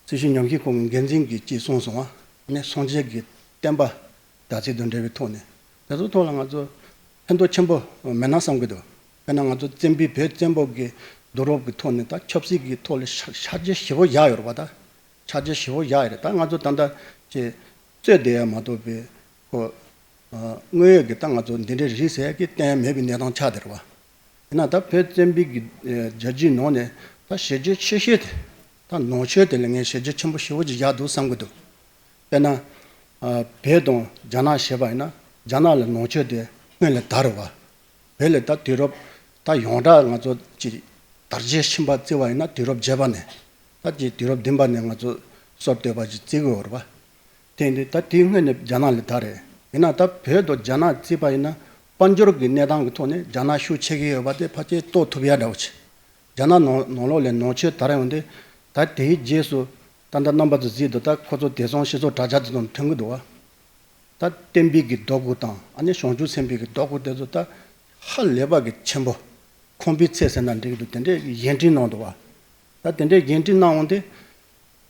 སྲི་ཞུ་ཉམས་ཞིབ་ཁང་གི་འགན་འཛིན་གྱིས་ཅིག་གསུངས་སོང་བ། ཨ་ནི་སངས་རྒྱས་ཀྱི་བསྟན་པ་དར་ཚིགས་དང་འབྲེལ་བའི་ཐོག་ནས་དེ་ཚོའི་ཐོག་ལ་ང་ཚོ་ཕན་ཐོགས་ཆེན་པོ་མེད་ན་བསམ་གྱི་འདུག་དཔེར་ན་ང་ཚོ་བཙན་པོའི་བོད་བཙན་པོ་གི་བསྡུ་རུབ་ཀྱི་ཐོག་ནས་ད་ཆབ་སྲིད་ཀྱི་ཐོག་ལ་ཤ་ཤར་རྒྱས་ཞེ་པོ་བཞག་ཡོད་རེད་བ། ད་ཤར་རྒྱས་ཞེ་པོ་བཞག་ཡོད་རེད། ད་ང་ཚོ་ད་ལྟ་ཅིག་རྩོད་བསྡད་ཡ་མ་གཏོགས་པའི་ཁོ་དངོས་ཡོད་ཀྱི་ད་ང་ཚོ་འདི་འདྲའི་རིགས་ཟེར་ཡ་གི་བསྟན་ཡ་མེད་པའི་གནས་སྟངས་ཆགས་བསྡད་རེད་བ། ཡིན་ན་ད་བོད་བཙན་པོའི་གི་རྒྱལ་རྒྱུད་ནང་ནས་ད་བྱས་རྗེས་ཆེ་ཤོས་དེ། ད་ནང་ཆོས་དེ་ལ་ངས་བྱས་རྗེས་ཆེན་པོ་ཞེ་པོ་ཅིག་བཞག་འདུག་བསམ་གྱི་འདུག་དཔེར་ན། ཨ། བོད་དང་རྒྱ་ནག་བྱས་པ་ཡིན་ན་རྒྱ་ནག་ལ་ནང་ཆོས་དེ་སྔོན་ལ་དར་བ། བོད་ལ་ད་དུས་རབས་ད་ཡོངས་གྲགས་ང་ཚོ་ཅིག་དར་རྒྱས་ཕྱིན་པ་བརྩི་བ་ཡིན་ན་དུས་རབས་བརྒྱད་པ་ནས། ད་ཅིག་དུས་རབས་བདུན་པ་ནས་ང་ཚོ་སྲོལ་གཏོད་པ་ཅིག་བརྩི་གི་ཡོད་རེད་བ། དེ་འདི་ད་དེའི་སྔོན་ནས་རྒྱ་ནག་ལ་དར་རེད། ཡིན་ན་ད་བོད་དང་རྒྱ་ནག་བརྩིས་པ་ཡིན་ན་དཔལ་འབྱོར་གྱི་གནས་སྟངས་ཀྱི་ཐོག་ནས་རྒྱ་ནག་ཤུགས་ཆེ་གི་ཡོད་པ་དེ་ཕལ་ཆེར་རྟོགས་ཐུབ་ཡ་འདྲ་བོ་ཆེ། རྒྱ་ནག་ནང་ནང་ལོགས་ལ་ནང་ཆོས་དར་ཡོང་དུས། ད་དེའི་རྗེས་སུ་ད་ལྟ་རྣམ་པ་ཚོ་གཟིགས་འདུག་ད་ཁོ་ཚོ་དེང་སང་སྤྱི་ཚོགས་དྲ་རྒྱ་དེ་ཚོ་ཐོན་གི་འདུག་བ། ད་བསྟན་པའི་གི་རྡོ་སྐུ་དང་། ཨ་ནི་བྱང་ཆུབ་སེམས་དཔའི་གི་རྡོ་སྐུ་དེ་ཚོ་ད་ཧ་ལས་པ་གི་ཆེན་པོ། ཁང་པའི་ཚད་ཟེར་ན་འགྲིག་གི་འདུག་དེ་འདྲའི་གཞན་དྲིང་གནང་འདུག་བ། ད་དེ་འདྲའི་གཞན་དྲིང་གནང་འོང་དུས།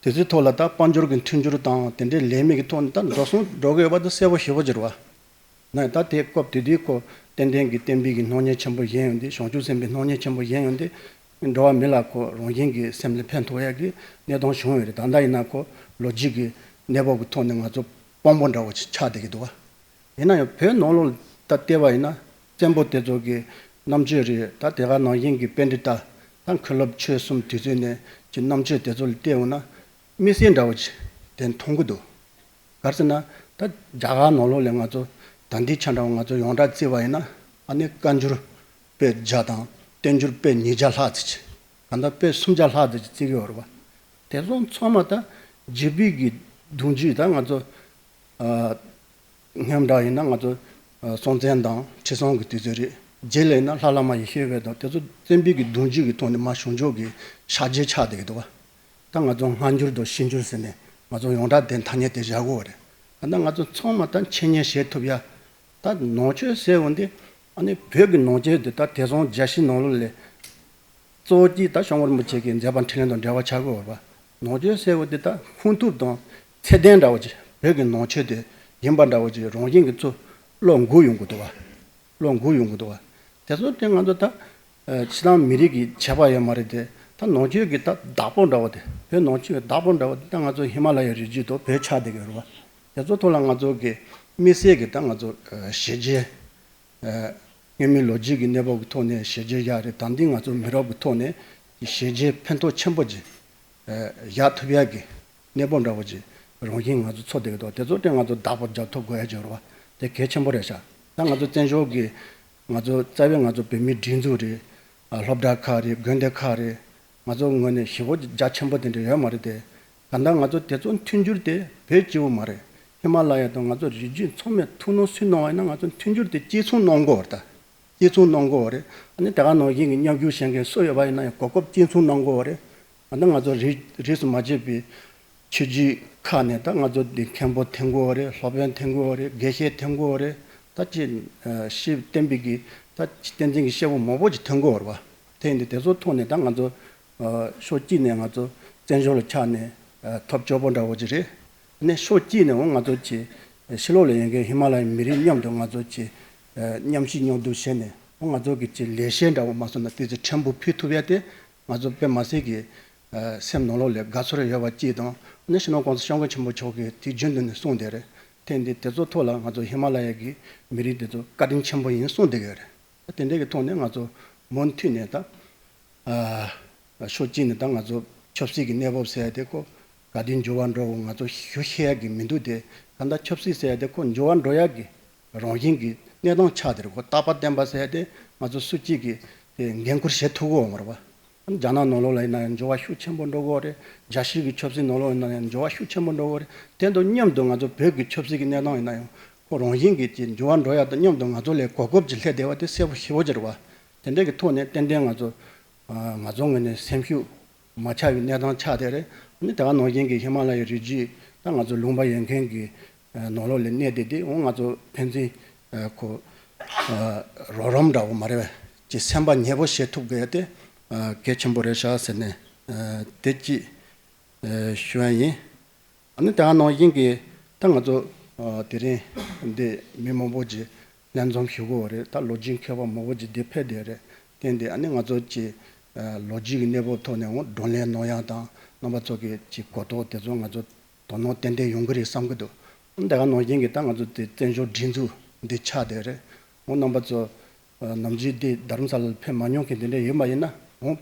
དེ་ཚོའི་ཐོག་ལ་ད་དཔལ་འབྱོར་གྱི་མཐུན་འགྱུར་དང་དེ་འདྲའི་ལས་མི་གི་ཐོག་ནས་ད་འགྲོ་སོང་འགྲོ་དགོས་པ་ད་གསལ་པོ་ཞེ་པོ་ཅིག་རེད་བ། ན་ད་དེ་སྐབས་དེ་དུས་ཁོ་ཏན་ཏན་གྱི་བསྟན་པའི་གི་སྣང་བརྙན་ཆེན་པོ་བཞེངས་ཡོང་དུས། བྱང་ཆུབ་སེམས་དཔའི་སྣང་བརྙན་ཆེན་པོ་བཞེངས་ཡོང་དུས། འགྲོ་བ་མི་ལ་ཁོ་རང་བཞིན་གྱི་སེམས་ལ་ཕན་ཐོགས་ཡག་གི་གནས་སྟངས་བྱུང་ཡོད་རེད། ད་ལྟ་ཡིན་ན་ཁོ་ལོ་རྒྱུས་ཀྱི་གནས་བབ་ཀྱི་ཐོག་ནས་ང་ཚོ་དཔང་པོ་འདྲ་བོ་ཅིག་ཆགས་བསྡད་ཀྱི་འདུག་བ། ཡིན་ན་ཡང་བོད་ནང་ལོགས་ལ་ད་བལྟས་པ་ཡིན་ན་བཙན་པོ་དེ་ཚོ་གི་རྣམ་དཔྱོད་རེད། ད་དེ་ག་ནང་བཞིན་གྱི་པཎྜི་ཏ་ད་མཁན་སློབ་ཆོས་གསུམ་དུས་ཚོད་ནས་ཀྱི་རྣམ་དཔྱོད་དེ་ཚོ་ལ་བལྟས་འོང་ན་དམིགས་བསལ་འདྲ་བོ་ཅིག་དེ་མཐོང་གི་འདུག་ག་རེ་ཟེར་ན། ད་རྒྱ་གར་ནང་ལོགས་ལ་ང་ཚོ་ད་ལྟའི་ཆ་འདྲ་བོ་ང་ཚོ་ཡོངས་གྲགས་བརྩིས་པ་ཡིན་ན། ཨ་ནི་བཀའ་འགྱུར་དཔེ་བརྒྱ་དང་བསྟན་འགྱུར་དཔེ་ཉིས་བརྒྱ་ལྷག་ཙམ་ཅིག་གང་ལྟར་དཔེ་སུམ་བརྒྱ་ལྷག་ཙམ་ཅིག་བརྩི་གི་ཡོད་རེད་བ། དེ་ཚོ་ཚང་མ་ད་རྒྱུད་པའི་གི་གདུང་རྒྱུད། ད་ང་ཚོ་ཨ་སྔོན་འདྲ་ཡིན་ན་ང་ཚོ་ཨ་སྲོང་བཙན་དང་ཁྲི་སྲོང་གི་དུས་ཚོད་རེད། རྗེས་ལ་ཡིན་ན་ལྷ་བླ་མ་ཡེ་ཤེས་དཔལ་དང་དེ་ཚོ་བཙན་པོའི་གི་གདུང་རྒྱུད་ཀྱི་ཐོག་ནས་མར་བྱུང་ཕྱོགས་ཀྱི་ཕྱག་རྗེས་ཆགས་བསྡད་ཀྱི་འདུག་བ། ད་ང་ཚོ་སྔ་འགྱུར་དང་ཕྱི་འགྱུར་ཟེར་ནས་ང་ཚོ་ཡོངས་གྲགས་དེ་ཐ་སྙད་དེ་བཞག་གི་ཡོད་རེད། ད་ང་ཚོ་ཚང་མ་ད་འཆད་ཉན་བྱེད་ཐུབ་ཡ། ད་ནང་ཆོས་ཟེར་བ་འདི་ཨ་ནི་བོད་ཀྱི་ནང་ཆོས་དེ་ད་དེང་སང་རྒྱལ་སྤྱིའི་ནང་ལོགས་ལ་གཙོ་བོ་གཅིག་ད་སྐྱབས་མགོན་རིན་པོ་ཆེ་གི་མཛད་པ་འཕྲིན་ལས་དང་འབྲེལ་བ་ཆགས་ཀྱི་ཡོད་པ། ནང་ཆོས་ཟེར་བ་འདི་ད་ཁུངས་ཐུབ་དང་ཚད་ལྡན་འདྲ་བོ་ཅིག་བོད་ཀྱི་ནང་ཆོས་དེ་ཡིན་པ་འདྲ་བོ་ཅིག་རང་བཞིན་གྱིས་ཚུར་བློ་འགུག་ཡོང་གི་འདུག་བ། བློ་འགུག་ཡོང་གི་འདུག་བ། དེ་ཚོ་དེ་ང་ཚོ་ད་ཨ་སྤྱིར་བཏང་མི་རིགས་ཀྱི་ཁྱད་པར་ཡོད་མ་རེད་དེ། ད་ནང་ཆོས་ཀྱི་ད་བདག་པོ་འདྲ་བོ་དེ། བོད་ནང་ཆོས་ཀྱི་བདག་པོ་འདྲ་བོ་དེ་ད་ང་ཚོ་ཧི་མ་ལ་ཡའི་རི་རྒྱུད་དུ་བོད་ཆགས་བསྡད་ཀྱི་ཡོད་རེད་བ། དེ་ཚོ་ཐོག་ལ་ང་ཚོ་གི་དམིགས་བསལ་གྱི་ད་ང་ཚོ་ཨ་ཞི་རྒྱས། ཨ་སྔོན་མའི་ལོ་རྒྱུས་ཀྱི་གནས་བབ་ཀྱི་ཐོག་ནས་ཞི་རྒྱས་བཞག་རེད། ད་འདི་ང་ཚོ་མི་རབས་ཀྱི་ཐོག་ནས་ཞི་རྒྱས་ཕན་ཐོགས་ཆེན་པོ་ཅིག་ཨ་བཞག་ཐུབ་ཡག་གི་གནས་བབ་འདྲ་བོ་ཅིག་རང་བཞིན་ང་ཚོ་ཚོར་བསྡད་ཀྱི་འདུག་དེ་ཚོ་དེ་ང་ཚོ་བདག་པོ་རྒྱག་ཐུབ་དགོས་ཡ་ཅིག་ཡོད་རེད་བ། དེ་གལ་ཆེན་པོ་རེད་ཤག་ད་ང་ཚོ་བཙན་བྱོལ་གྱི་ང་ཚོ་རྩ་བའི་ང་ཚོ་བོད་མིའི་སྒྲིག་འཛུགས་རེད། ཨ་སློབ་གྲྭ་ཁག་རེད། དགོན་སྡེ་ཁག་རེད། ང་ཚོ་ངོས་ནས་ཞེ་པོ་རྒྱ་ཆེན་པོ་དེ་འདྲ་ཡོད་མ་རེད་དེ། གང་ལྟར་ང་ཚོ་དེ་ཚོ་མཐུན་འགྱུར་དེ་བོད་སྤྱི་བོ་མ་རེད། ཧི་མ་ལ་ཡ་དང་ང་ཚོ་རི་རྒྱུད་ཚང་མས་ཐུགས་སྣང་སུས་གནང་བ་ཡིན་ན། ང་ཚོ་མཐུན་འགྱུར་དེ་གཅིག་མཚུངས་གནང་དགོས་པ་རེད་ད། གཅིག་མཚུངས་གནང་དགོས་པ་རེད། ཨ་ནི་དེ་ག་ནང་བཞིན་གྱི་མཉམ་ཞུགས་བྱེད་མཁན་སུ་ཡོད་པ་ཡིན་ན་ཡང་གོ་སྐབས་གཅིག་མཚུངས་གནང་དགོས་པ་རེད། ཨ་ནི་ང་ཚོ་རིས་རིས་སུ་མ་ཆད་པའི་ཆོས་བརྒྱུད་ཁག་ནས་ད་ང་ཚོ་འདི་མཁན་པོ་འཐེན་དགོས་པ་རེད། སློབ་དཔོན་འཐེན་དགོས་པ་རེད། དགེ་བཤེས་འཐེན་དགོས་པ་རེད། ད་ཅི་ཨ་ཤེས་བསྟན་པའི་གི་ད་ཅི་བསྟན་འཛིན་གྱི་སྐྱེས་བུ་མང་པོ་ཅིག་འཐེན་དགོས་པ་རེད་བ། དེ་ཡིན་དུས་དེ་ཚོ་ཐོག་ནས་ད་ང་ཚོ་ཨ་ཕྱོགས་གཅིག་ནས་ང་ཚོ་བཙན་བྱོལ་ལ་ཆགས་ནས་ཨ་ཐབས་སྐྱོ་པོ་འདྲ་བོ་ཅིག་རེད། ནས་ཕྱོགས་གཅིག་ནས་འོ་ང་ཚོ་ཅིག་ཕྱི་ལོགས་ལ་ཡོད་མཁན་ཧི་མ་ལ་ཡའི་མི་རིགས་མཉམ་དུ་ང་ཚོ་ཅིག་ཨ་མཉམ་ཞུགས་མཉམ་འདུ་བྱས་ནས་འོ་ང་ཚོ་གི་ཅིག་ལས་བྱེད་འདྲ་བོ་མ་སོང་ན་ཏོག་ཙམ་ཕྲན་བུ་ཕུལ་ཐུབ་ཡ་དེ་ང་ཚོ་དཔེ་མི་སྲིད་ཀྱི་ཨ་སེམས་ནང་ལོགས་ལ་དགའ་ཚོར་ཡོད་པ་གཅིག་དང་། ནས་སྤྱི་ནོར་༸གོང་ས་༸སྐྱབས་མགོན་ཆེན་པོ་མཆོག་གིས་དུས་རྒྱུན་དུ་ནས་གསུངས་བསྡད་རེད། དེ་འདི་དེ་ཚོ་ཐོག་ལ་ང་ཚོ་ཧི་མ་ལ་ཡ་གི་མི་རིགས་དེ་ཚོ་བཀའ་དྲིན་ཆེན་པོ་ཡིན་གསུངས་བསྡད་ཀྱི་ཡོད་རེད། དེ་འདྲ་གི་ཐོག་ནས་ང་ཚོ་མུ་མཐུད་ནས་ད་ཨ་ཕྱོགས་གཅིག་ནས་ད་ང་ཚོ་ཆབ་སྲིད་ཀྱི་གནས་བབ་ཟེར་ཡ་དེ་ཁོ་ག་དུས་འགྱུར་བ་འགྲོ་དགོས་ང་ཚོ་ཞུ་ཤེས་ཡ་གི་མི་འདུག་དེ་ག་ད་ཆབ་སྲིད་ཟེར་ཡ་དེ་ཁོ་འགྱུར་བ་འགྲོ་ཡ་གི་རང་བཞིན་གྱི་གནས་སྟངས་ཆགས་བསྡད་རེད། ཁོ་རྟག་པ་བརྟན་པ་ཟེར་ཡ་དེ་ང་ཚོ་སུ་གཅིག་གིས་དེ་འགན་འཁུར་བྱེད་ཐུབ་ཀྱི་ཡོད་མ་རེད་བ། རྒྱ་ནག་ནང་ལོགས་ལ་ཡིན་ན་ཡང་འགྱུར་བ་ཤུགས་ཆེན་པོ་འགྲོ་གི་ཡོད་རེད། རྒྱལ་སྤྱིའི་གི་ཆབ་སྲིད་ནང་ལོགས་ཡིན་ན་ཡང་འགྱུར་བ་ཤུགས་ཆེན་པོ་འགྲོ་གི་ཡོད་རེད། དེ་དང་མཉམ་དུ་ང་ཚོ་བོད་ཀྱི་ཆབ་སྲིད་ཀྱི་གནས་སྟངས་ཡིན་ན་ཡང་ཁོ་རང་བཞིན་གྱིས་ཀྱི་འགྱུར་བ་འགྲོ་ཡ་དང་མཉམ་དུ་ང་ཚོ་ལ་གོ་སྐབས་ཅིག་སླེབས་བསྡད་པ་དེ་གསལ་པོ་ཞེ་པོ་ཅིག་རེད་བ། དེ་འདྲ་གི་ཐོག་ནས་ཏན་ཏན་ང་ཚོ་ཨ་ང་ཚོ་ངོས་ནས་སེམས་ཤུགས་མ་ཆག་པའི་གནས་སྟངས་ཆགས་བསྡད་རེད། ཨ་ནི་དེ་ག་ནང་བཞིན་གྱི་ཧི་མ་ལ་ཡའི་རི་རྒྱུད་ད་ང་ཚོ་ལུང་པ་ཡོད་མཁན་གྱི་ནང་ལོགས་ལ་གནས་བསྡད་དེ་འོ་ང་ཚོ་ཕན་ཚུན་ཁོ་རོགས་རམ་འདྲ་བོ་མ་རེད་བས། ཅིག་སེམས་པ་ཉེ་པོ་བྱེད་ཐུབ་དགོས་ཡ་དེ་གལ་ཆེན་པོ་རེད་ཤག་ཟེར་ནས་དེ་གཅིག་ཞུ་ཡ་ཡིན། ཨ་ནི་དེ་ག་ནང་བཞིན་གྱི་ད་ང་ཚོ་དེ་རིང་འདི་མི་མང་པོ་ཅིག་ལྷན་འཛོམས་ཞུ་གི་ཡོད་རེད། ད་ལོ་རྒྱུས་མཁས་པ་མང་པོ་ཅིག་འདི་ཕེབས་བསྡད་རེད། དེ་འདི་ཨ་ནི་ང་ཚོ་ཅིག་ལོ་རྒྱུས་ཀྱི་གནས་བབ་ཐོག་ནས་འོ་བགྲོ་གླེང་གནང་ཡ་དང་རྣམ་པ་ཚོ་གི་ཅིག་གོ་རྟོགས་དེ་ཚོ་ང་ཚོ་དོ་སྣང་ཏན་ཏན་ཡོང་གི་རེད་བསམ་གི་འདུག་དེ་ག་ནང་བཞིན་གྱི་ད་ང་ཚོ་དེ་བཙན་བྱོལ་སྒྲིག་འཛུགས་འདི་ཆགས་བསྡད་རེད། འོ་རྣམ་པ་ཚོ་ནམ་རྒྱུན་འདི་རྡ་རམ་ས་ལ་ལ་ཕེབས་མ་མྱོང་མཁན་དེ་འདྲ་ཡོད་པ་ཡིན་ན་འོ་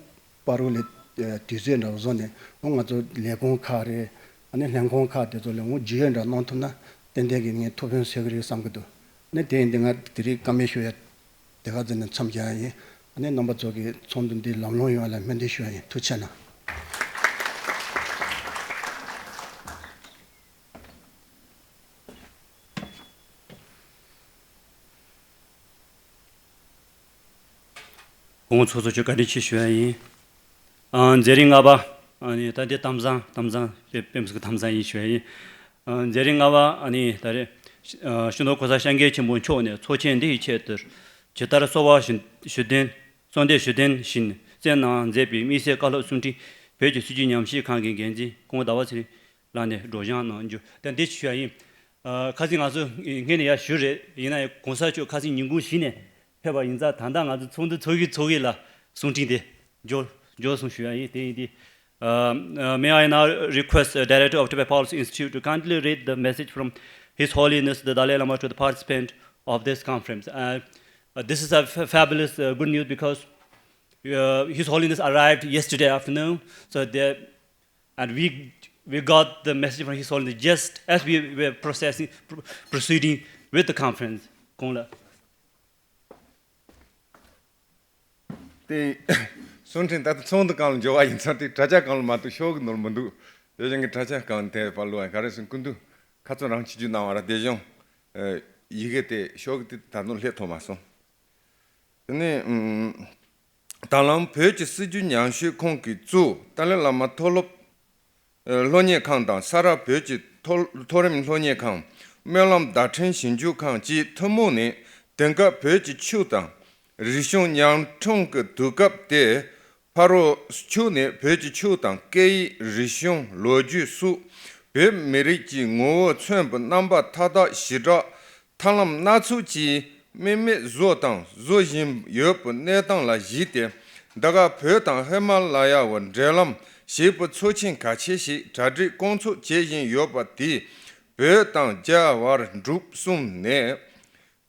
པ་རུ་ལ་དུས་ཚོད་འདྲ་བཟོ་ནས་འོ་ང་ཚོ་ལས་ཁུངས་ཁག་རེད། ཨ་ནི་ལྷན་ཁང་ཁག་དེ་ཚོ་ལ་འོ་རྒྱུས་ཡོད་འདྲ་གནང་ཐུབ་ན་ཏན་ཏན་གྱི་ངས་ཐུགས་ཕན་གསོས་ཀྱི་རེད་བསམ་གྱི་འདུག་ཨ་ནི་དེ་ཡིན་དུས་ང་དེ་རིང་བཀའ་མོལ་ཞུ་ཡ་དེ་ག་ཙམ་ནས་མཚམས་བཞག་ཡ་ཡིན། ཨ་ནི་རྣམ་པ་ཚོ་གི་ཚོགས་འདུ་འདི་ལམ་ལྷོང་ཡོང་བ་ལ་སྨོན་འདུན་ཞུ་ཡ་ཡིན། ཐུགས་རྗེ་གནང་། ཁོང་ཚོ་ཚོ་ཆོས་བཀའ་དྲིན་ཆེ་ཞུ་ཡ་ཡིན། ཨ་མཛད་རིམ་ལྔ་པ། ཨ་ནི་ད་འདི་གཏམ་བཟང་གཏམ་བཟང་དཔེ་དཔེ་མི་སྲིད་གི་གཏམ་བཟང་ཡིན་ཞུ་ཡ་ཡིན། ཨ་མཛད་རིམ་ལྔ་པ་ཨ་ནི་ད་རེས་ཨ་སྤྱི་ནོར་གོང་ས་སྐྱབས་མགོན་ཆེན་པོ་མཆོག་ནས་ཚོགས་ཆེན་འདི་ཡི་ཆེད་དུ་ཇི་ལྟར་གསོལ་བ་ཞུ་ཞུ་དོན་གསོལ་འདེབས་ཞུ་དོན་བཞིན་སྩལ་གནང་མཛད་པའི་དམིགས་བསལ་བཀའ་སློབ་གསུང་འཕྲིན་ བོད་ཀྱི་སྲིད་བྱུས་ཉམས་ཞིབ་ཁང་གི་འགན་འཛིན་སྐུ་ངོ་ཟླ་བ་ཚེ་རིང་ལགས་ནས་སྒྲོག་སྦྱང་གནང་རྒྱུ་དང་འདི་ཞུ་ཡ་ཡིན། ཨ། ཁ་སང་ང་ཚོ་སྔོན་ནས་ཡར་ཞུས་རེད། ཡིན་ན་ཡང་གོང་ས་མཆོག་ཁ་སང་ཉིན་གུང་གཞི་ནས་ཕེབས་པ་ཡིན་ཙང་ད་ལྟ་ང་ཚོ་ཚོགས་འདུ་ཚོགས་ཀྱི་ཚོགས་ཀྱི་ལ་གསུང་འཕྲིན་དེ་འབྱོར་འབྱོར་སོང་ཞུ་ཡ་ཡིན། དེ་ཡིན་དུས། Uh, uh, may I now request, uh, Director of Tibet Policy Institute to kindly read the message from His Holiness the Dalai Lama to the participant of this conference. Uh, uh, this is a f- fabulous, uh, good news because, uh, His Holiness arrived yesterday afternoon, so there, and we we got the message from His Holiness just as we were processing, pr- proceeding with the conference. གོང་ལ། དེ་གསུང་འཕྲིན་ད་ལྟ་ཚོགས་འདུ་སྒང་ལ་འབྱོར་བ་ཡིན་ཙང་དེ་དྲ་རྒྱ་སྒང་ལ་མ་གཏོགས་ཤོག་གི་ནོར་མི་འདུག་དེ་བཞིན་གྱི་དྲ་རྒྱ་སྒང་དེ་པར་བླུགས་ཡ་ག་རེ་ཟེར་སྐུ་མདུན་ཁ་རྩོད་རང་ཆིག་བརྒྱུད་གནང་བ་ར། དེ་བཞིན་ཡི་གེ་དེ་ཤོག་གི་དེ་ད་དུང་སླེབས་ཐུབ་མ་སོང་། དེ་ནས་ད་ལམ་བོད་ཀྱི་སྲིད་བྱུས་ཉམས་ཞིབ་ཁང་གིས་གཙོས་ཏཱ་ལའི་བླ་མ་མཐོ་སློབ་སློབ་གཉེར་ཁང་དང་ས་རཱ་བོད་ཀྱི་མཐོ་མཐོ་རིམ་སློབ་གཉེར་ཁང་། སྨོན་ལམ་བརྡ་འཕྲིན་ཞིབ་འཇུག་ཁང་བཅས་ཐུན་མོང་ནས་དེང་སྐབས་བོད་ཀྱི་ཆོས་དང་རིག་གཞུང་ཉམ་ཆུང་གི་དུས་སྐབས་དེ། ཕ་རོལ་ཕྱོགས་ནས་བོད་ཀྱི་ཆོས་དང་སྐད་ཡིག་རིག་གཞུང་ལོ་རྒྱུས་སོགས་བོད་མི་རིགས་ཀྱི་ངོ་བོ་མཚོན་པའི་རྣམ་པ་མཐའ་དག་ཞེ་དྲག་ཐབས་ལམ་སྣ་ཚོགས་ཀྱིས་དམིགས་མེད་བཟོ་དང་བཟོ་བཞིན་ཡོད་པའི་གནས་སྟངས་ལ་གཞིགས་ཏེ། འདི་ག་བོད་དང་ཧི་མ་ལ་ཡ་བར་འབྲེལ་ལམ་ཞེ་པོ་ཚབས་ཆེན་གལ་ཆེ་ཞིག་གྲ་སྒྲིག་སྐོང་ཚོགས་བྱེད་བཞིན་ཡོད་པ་དེས། བོད་དང་རྒྱ་བར་འབྲུག་གསུམ་ནས།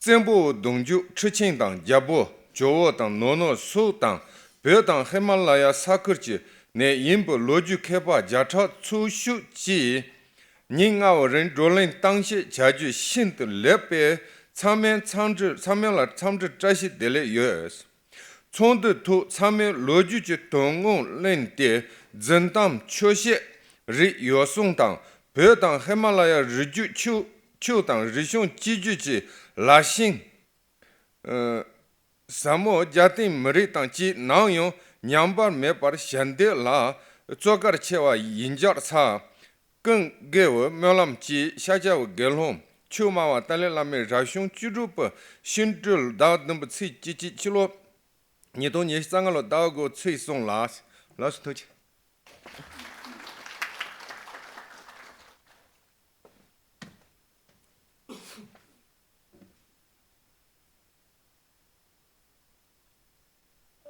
བཙན་པོའི་གདུང་རྒྱུད་ཁྲི་ཆེན་དང་རྒྱལ་པོ་ཇོ་བོ་དང་ནོར་ནོར་སོགས་དང་བོད་དང་ཧི་མ་ལ་ཡ་ས་ཁུལ་གྱི་ནས་ཡིན་པའི་ལོ་རྒྱུས་མཁས་པ་བརྒྱ་ཕྲག་ཚོགས་ཞུགས་ཀྱིས། ཉིན་ལྔ་བའི་རིང་བགྲོ་གླེང་གཏམ་བཤད་བྱ་རྒྱུ་ཤིན་ཏུ་ལེགས་པས། ཚང་མས་འཚམས་འདྲི་ཚང་མས་ལ་འཚམས་འདྲི་བཀྲ་ཤིས་བདེ་ལེགས་ཡོད། ཚོགས་འདུའི་ཐོག་ཚང་མས་ལོ་རྒྱུས་ཀྱི་དོན་དངོས་གླེང་སྟེ། རྫུན་གཏམ་ཆོས་བཤད་རིགས་ཡོ་བསྲང་དང་བོད་དང་ཧི་མ་ལ་ཡའི་རི་རྒྱུད་ཆོས་ཆོས་དང་རིག་གཞུང་གཅིག་གྱུར་གྱི་ལ་ཤིང་། ཨ། ཟབ་མོ་རྒྱལ་བསྟན་མི་རིགས་དང་བཅས་ནམ་ཡང་ཉམས་པ་མེད་པར་ཞལ་འདེབས་ལ་བརྩོན་གལ་ཆེ་བ་ཡིན་གྱི་ཚེ། ཀུན་དགའ་བོའི་སྨོན་ལམ་གྱིས་ཤཱཀྱ་པའི་དགེ་སློང་ཆོས་སྨྲ་བ་ཏཱ་ལའི་བླ་མའི་རབ་བྱུང་བཅུ་དྲུག་པའི་ཤིང་སྦྲུལ་ཟླ་བདུན་པའི་ཚེས་བཅུ་གཅིག་ཕྱི་ལོ་ཉིས་སྟོང་ཉི་ཤུ་རྩ་ལྔ་ལོ་ཟླ་དགུ་ཚེས་གསུམ་ལ། ལགས་སོ་ཐུགས་རྗེ་ཆེ།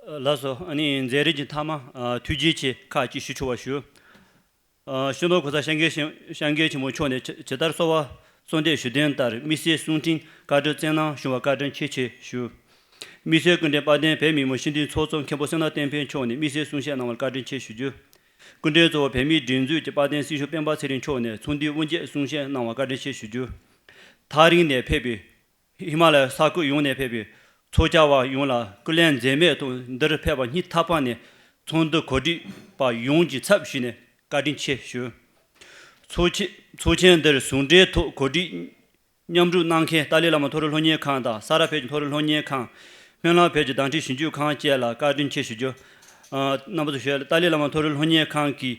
ལགས་སོ། ཨ་ནི་མཛད་རིམ་གྱི་མཐའ་མ། ཨ། ཐུགས་རྗེ་ཆེ་ཁག་ཅིག་ཞུ་ཆོག་པ་ཞུ། ཨ། སྤྱི་ནོར་གོང་ས་སྐྱབས་མགོན་ཆེན་སྐྱབས་མགོན་ཆེན་པོ་མཆོག་ནས་ཇི་ཇི་ལྟར་གསོལ་བ་གསོལ་འདེབས་ཞུ་དོན་ལྟར་དམིགས་བསལ་གསུང་འཕྲིན་བཀའ་དྲིན་བསྩལ་གནང་བྱུང་བར་བཀའ་དྲིན་ཆེ་ཆེ་ཞུ། དམིགས་བསལ་སྐུ་མགྲོན་དཔལ་ལྡན་བོད་མི་མང་སྤྱི་འཐུས་ཚོགས་གཙོ་མཁན་པོ་བསོད་ནམས་བསྟན་འཕེལ་མཆོག་ནས་དམིགས་བསལ་གསུང་བཤད་གནང་བར་བཀའ་དྲིན་ཆེ་ཞུ་རྒྱུ། སྐུ་མགྲོན་གཙོ་བོ་བོད་མིའི་སྒྲིག་འཛུགས་ཀྱི་དཔལ་ལྡན་སྲི་ཞུ་སྤེན་པ་ཚེ་རིང་མཆོག་ནས་ཚོགས་འདུའི་དབུ་འབྱེད་གསུང་བཤད་གནང་བར་བཀའ་དྲིན་ཆེ་ཞུ་རྒྱུ། ཐག་རིང་ནས་ཕེབས་པའི་ཧི་མ་ལ་ཡའི་ས་ཁུལ་ཡོངས་ནས་ཕེབས་པའི་ཚོགས་བཅར་བ་ཡོངས་ལ་སྐུ་ལས་འཛེམས་མེད་ཐོག་འདིར་ཕེབས་པར་སྙིང་ཐག་པ་ནས་ཚོགས་འདུ་གོ་སྒྲིག་པ་ཡོངས་ཀྱི་ཚབ་ཞུས་ནས་བཀའ་དྲིན་ཆེ་ཞུ། ཚོགས་ཆེན་ཚོགས་ཆེན་འདིར་ཟུང་འབྲེལ་ཐོག་གོ་སྒྲིག་མཉམ་རུབ་གནང་མཁན་ཏཱ་ལའི་བླ་མ་མཐོ་རིམ་སློབ་གཉེར་ཁང་དང་ས་རཱ་བོད་ཀྱི་མཐོ་རིམ་སློབ་གཉེར་ཁང་། སྨོན་ལམ་བོད་ཀྱི་བརྡ་འཕྲིན་ཞིབ་འཇུག་ཁང་བཅས་ལ་བཀའ་དྲིན་ཆེ་ཞུ་རྒྱུ། ཨ། རྣམ་པ་ཚོ་ཞུ་ཡ་ལ་ཏཱ་ལའི་བླ་མ་མཐོ་རིམ་སློབ་གཉེར་ཁང་གི་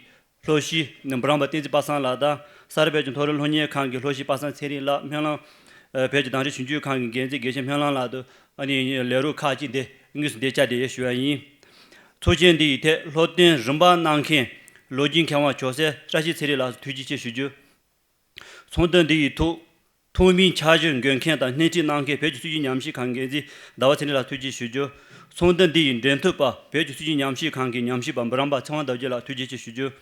སློབ་སྤྱི་འབུམ་རམས་པ་བསྟན་འཛིན་པ་སངས་ལགས་དང་ས་རཱ་བོད་ཀྱི་མཐོ་རིམ་སློབ་གཉེར་ཁང་གི་སློབ་སྤྱི་པ་སངས་ཚེ་རིང་ལགས། སྨོན་ལམ་ཨ་བོད་ཀྱི་བརྡ་འཕྲིན་ཞིབ་འཇུག་ཁང་གི་འགན་འཛིན་དགེ་བཤེས་སྨོན་ལམ་ལགས་དང་ཨ་ནི་ལས་རོགས་ཁག་ཅིག་འདི་དངོས་སུ་འདིར་བཅར་ཏེ་ཞུ་བ་ཡིན། ཚོགས་ཆེན་འདི་ཡི་ཐད་སློབ་སྟོན་རིམ་པ་གནང་མཁན་ལོ་རྒྱུས་མཁས་དབང་ཇོ་སྲས་བཀྲ་ཤིས་ཚེ་རིང་ལགས་སུ་ཐུགས་རྗེ་ཆེ་ཞུ་རྒྱུ། ཚོགས་འདུ་འདི་ཡི་ཐོག་ཐོག་མའི་འཆར་གཞི་འགོད་མཁན་དང་སྣེ་ཁྲིད་གནང་མཁན་བོད་ཀྱི་སྲིད་བྱུས་ཉམས་ཞིབ་ཁང་འགན་འཛིན་ཟླ་བ་ཚེ་རིང་ལགས་ཐུགས་རྗེ་ཞུ་རྒྱུ། ཚོགས་འདུ་འདི་ཡི་འབྲེལ་མཐུད་པ་བོད་ཀྱི་སྲིད་བྱུས་ཉམས་ཞིབ་ཁང་གི་ཉམས་ཞིབ་པ་འབུམ་རམས་པ་ཚེ་དབང་ཟླ་བརྒྱད་ལགས་ཐུགས་རྗེ་ཆེ་ཞུ་རྒྱུ།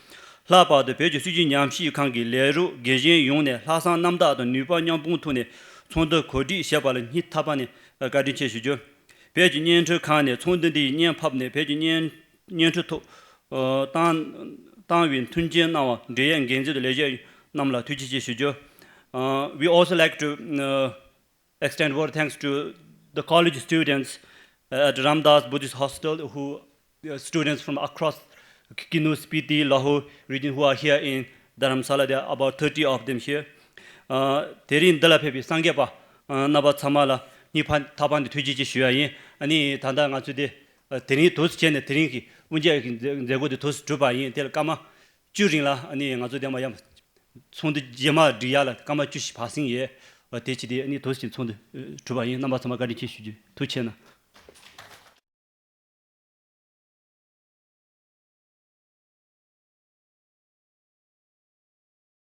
ལྷག་པར་དུ་བོད་ཀྱི་སྲིད་བྱུས་ཉམས་ཞིབ་ཁང་གི་ལས་རོགས་དགེ་བཤེས་ཡོངས་ནས་ལྷག་བསམ་རྣམ་དག་དང་ནུས་པ་མཉམ་སྤུངས་ཐོག་ནས་ཚོགས་འདུ་གོ་སྒྲིག་བྱས་པ་ལ་སྙིང་ཐག་པ་ནས་བཀའ་དྲིན་ཆེ་ཞུ་རྒྱུ། བོད་ཀྱི་བརྙན་འཕྲིན་ཁང་ནས་ཚོགས་འདུ་འདི་ཡི་བརྙན་ཕབ་ནས་བོད་ཀྱི་བརྙན་བརྙན་འཕྲིན་ཐོག་ཨ་བཏང་བཏང་བའི་མཐུན་རྐྱེན་གནང་བ་འབྲེལ་ཡོད་འགན་འཛིན་དང་ལས་བྱེད་རྣམས་ལ་ཐུགས་རྗེ་ཆེ་ཞུ་རྒྱུ། Uh, we also like to uh, extend word thanks to the college students at Ramdas Buddhist Hostel who uh, students from across Kinu, Spiti, Lahore region who are here in Dharamsala. There are about thirty of them here. Uh, དེ་རིང་འདི་ལ་ཕེབས་པའི་སངས་རྒྱས་པ་ཨ་རྣམ་པ་ཚང་མ་ལ་སྙིང་ཐག་པ་ནས་ཐུགས་རྗེ་ཆེ་ཞུ་ཡ་ཡིན། ཨ་ནི་ད་ལྟ་ང་ཚོ་དེ་ཨ་དེ་རིང་དུས་སུ་བྱས་ནས་དེ་རིང་གི་དབུ་འབྱེད་ཀྱི་མཛད་མཛད་སྒོ་དེ་དུས་སུ་གྲུབ་པ་ཡིན། དེ་ལ་སྐར་མ་བཅུ་རིང་ལ་ཨ་ནི་ང་ཚོ་དེ་མ་ཡང་ཚོགས་འདུ་རྗེས་མ་སྒྲིག་ཡ་ལ་སྐར་མ་བཅུ་ཞིག་བག་ཟིན་ཡོད། ཨ་དེ་བྱས་ཏེ་ཨ་ནི་དུས་སུ་ཚོགས་འདུ་ཨ་གྲུབ་པ་ཡིན། རྣམ་པ་ཚང་མ་བཀའ་དྲིན་ཆེ་ཞུ་རྒྱུ། ཐུགས་རྗེ་གནང་།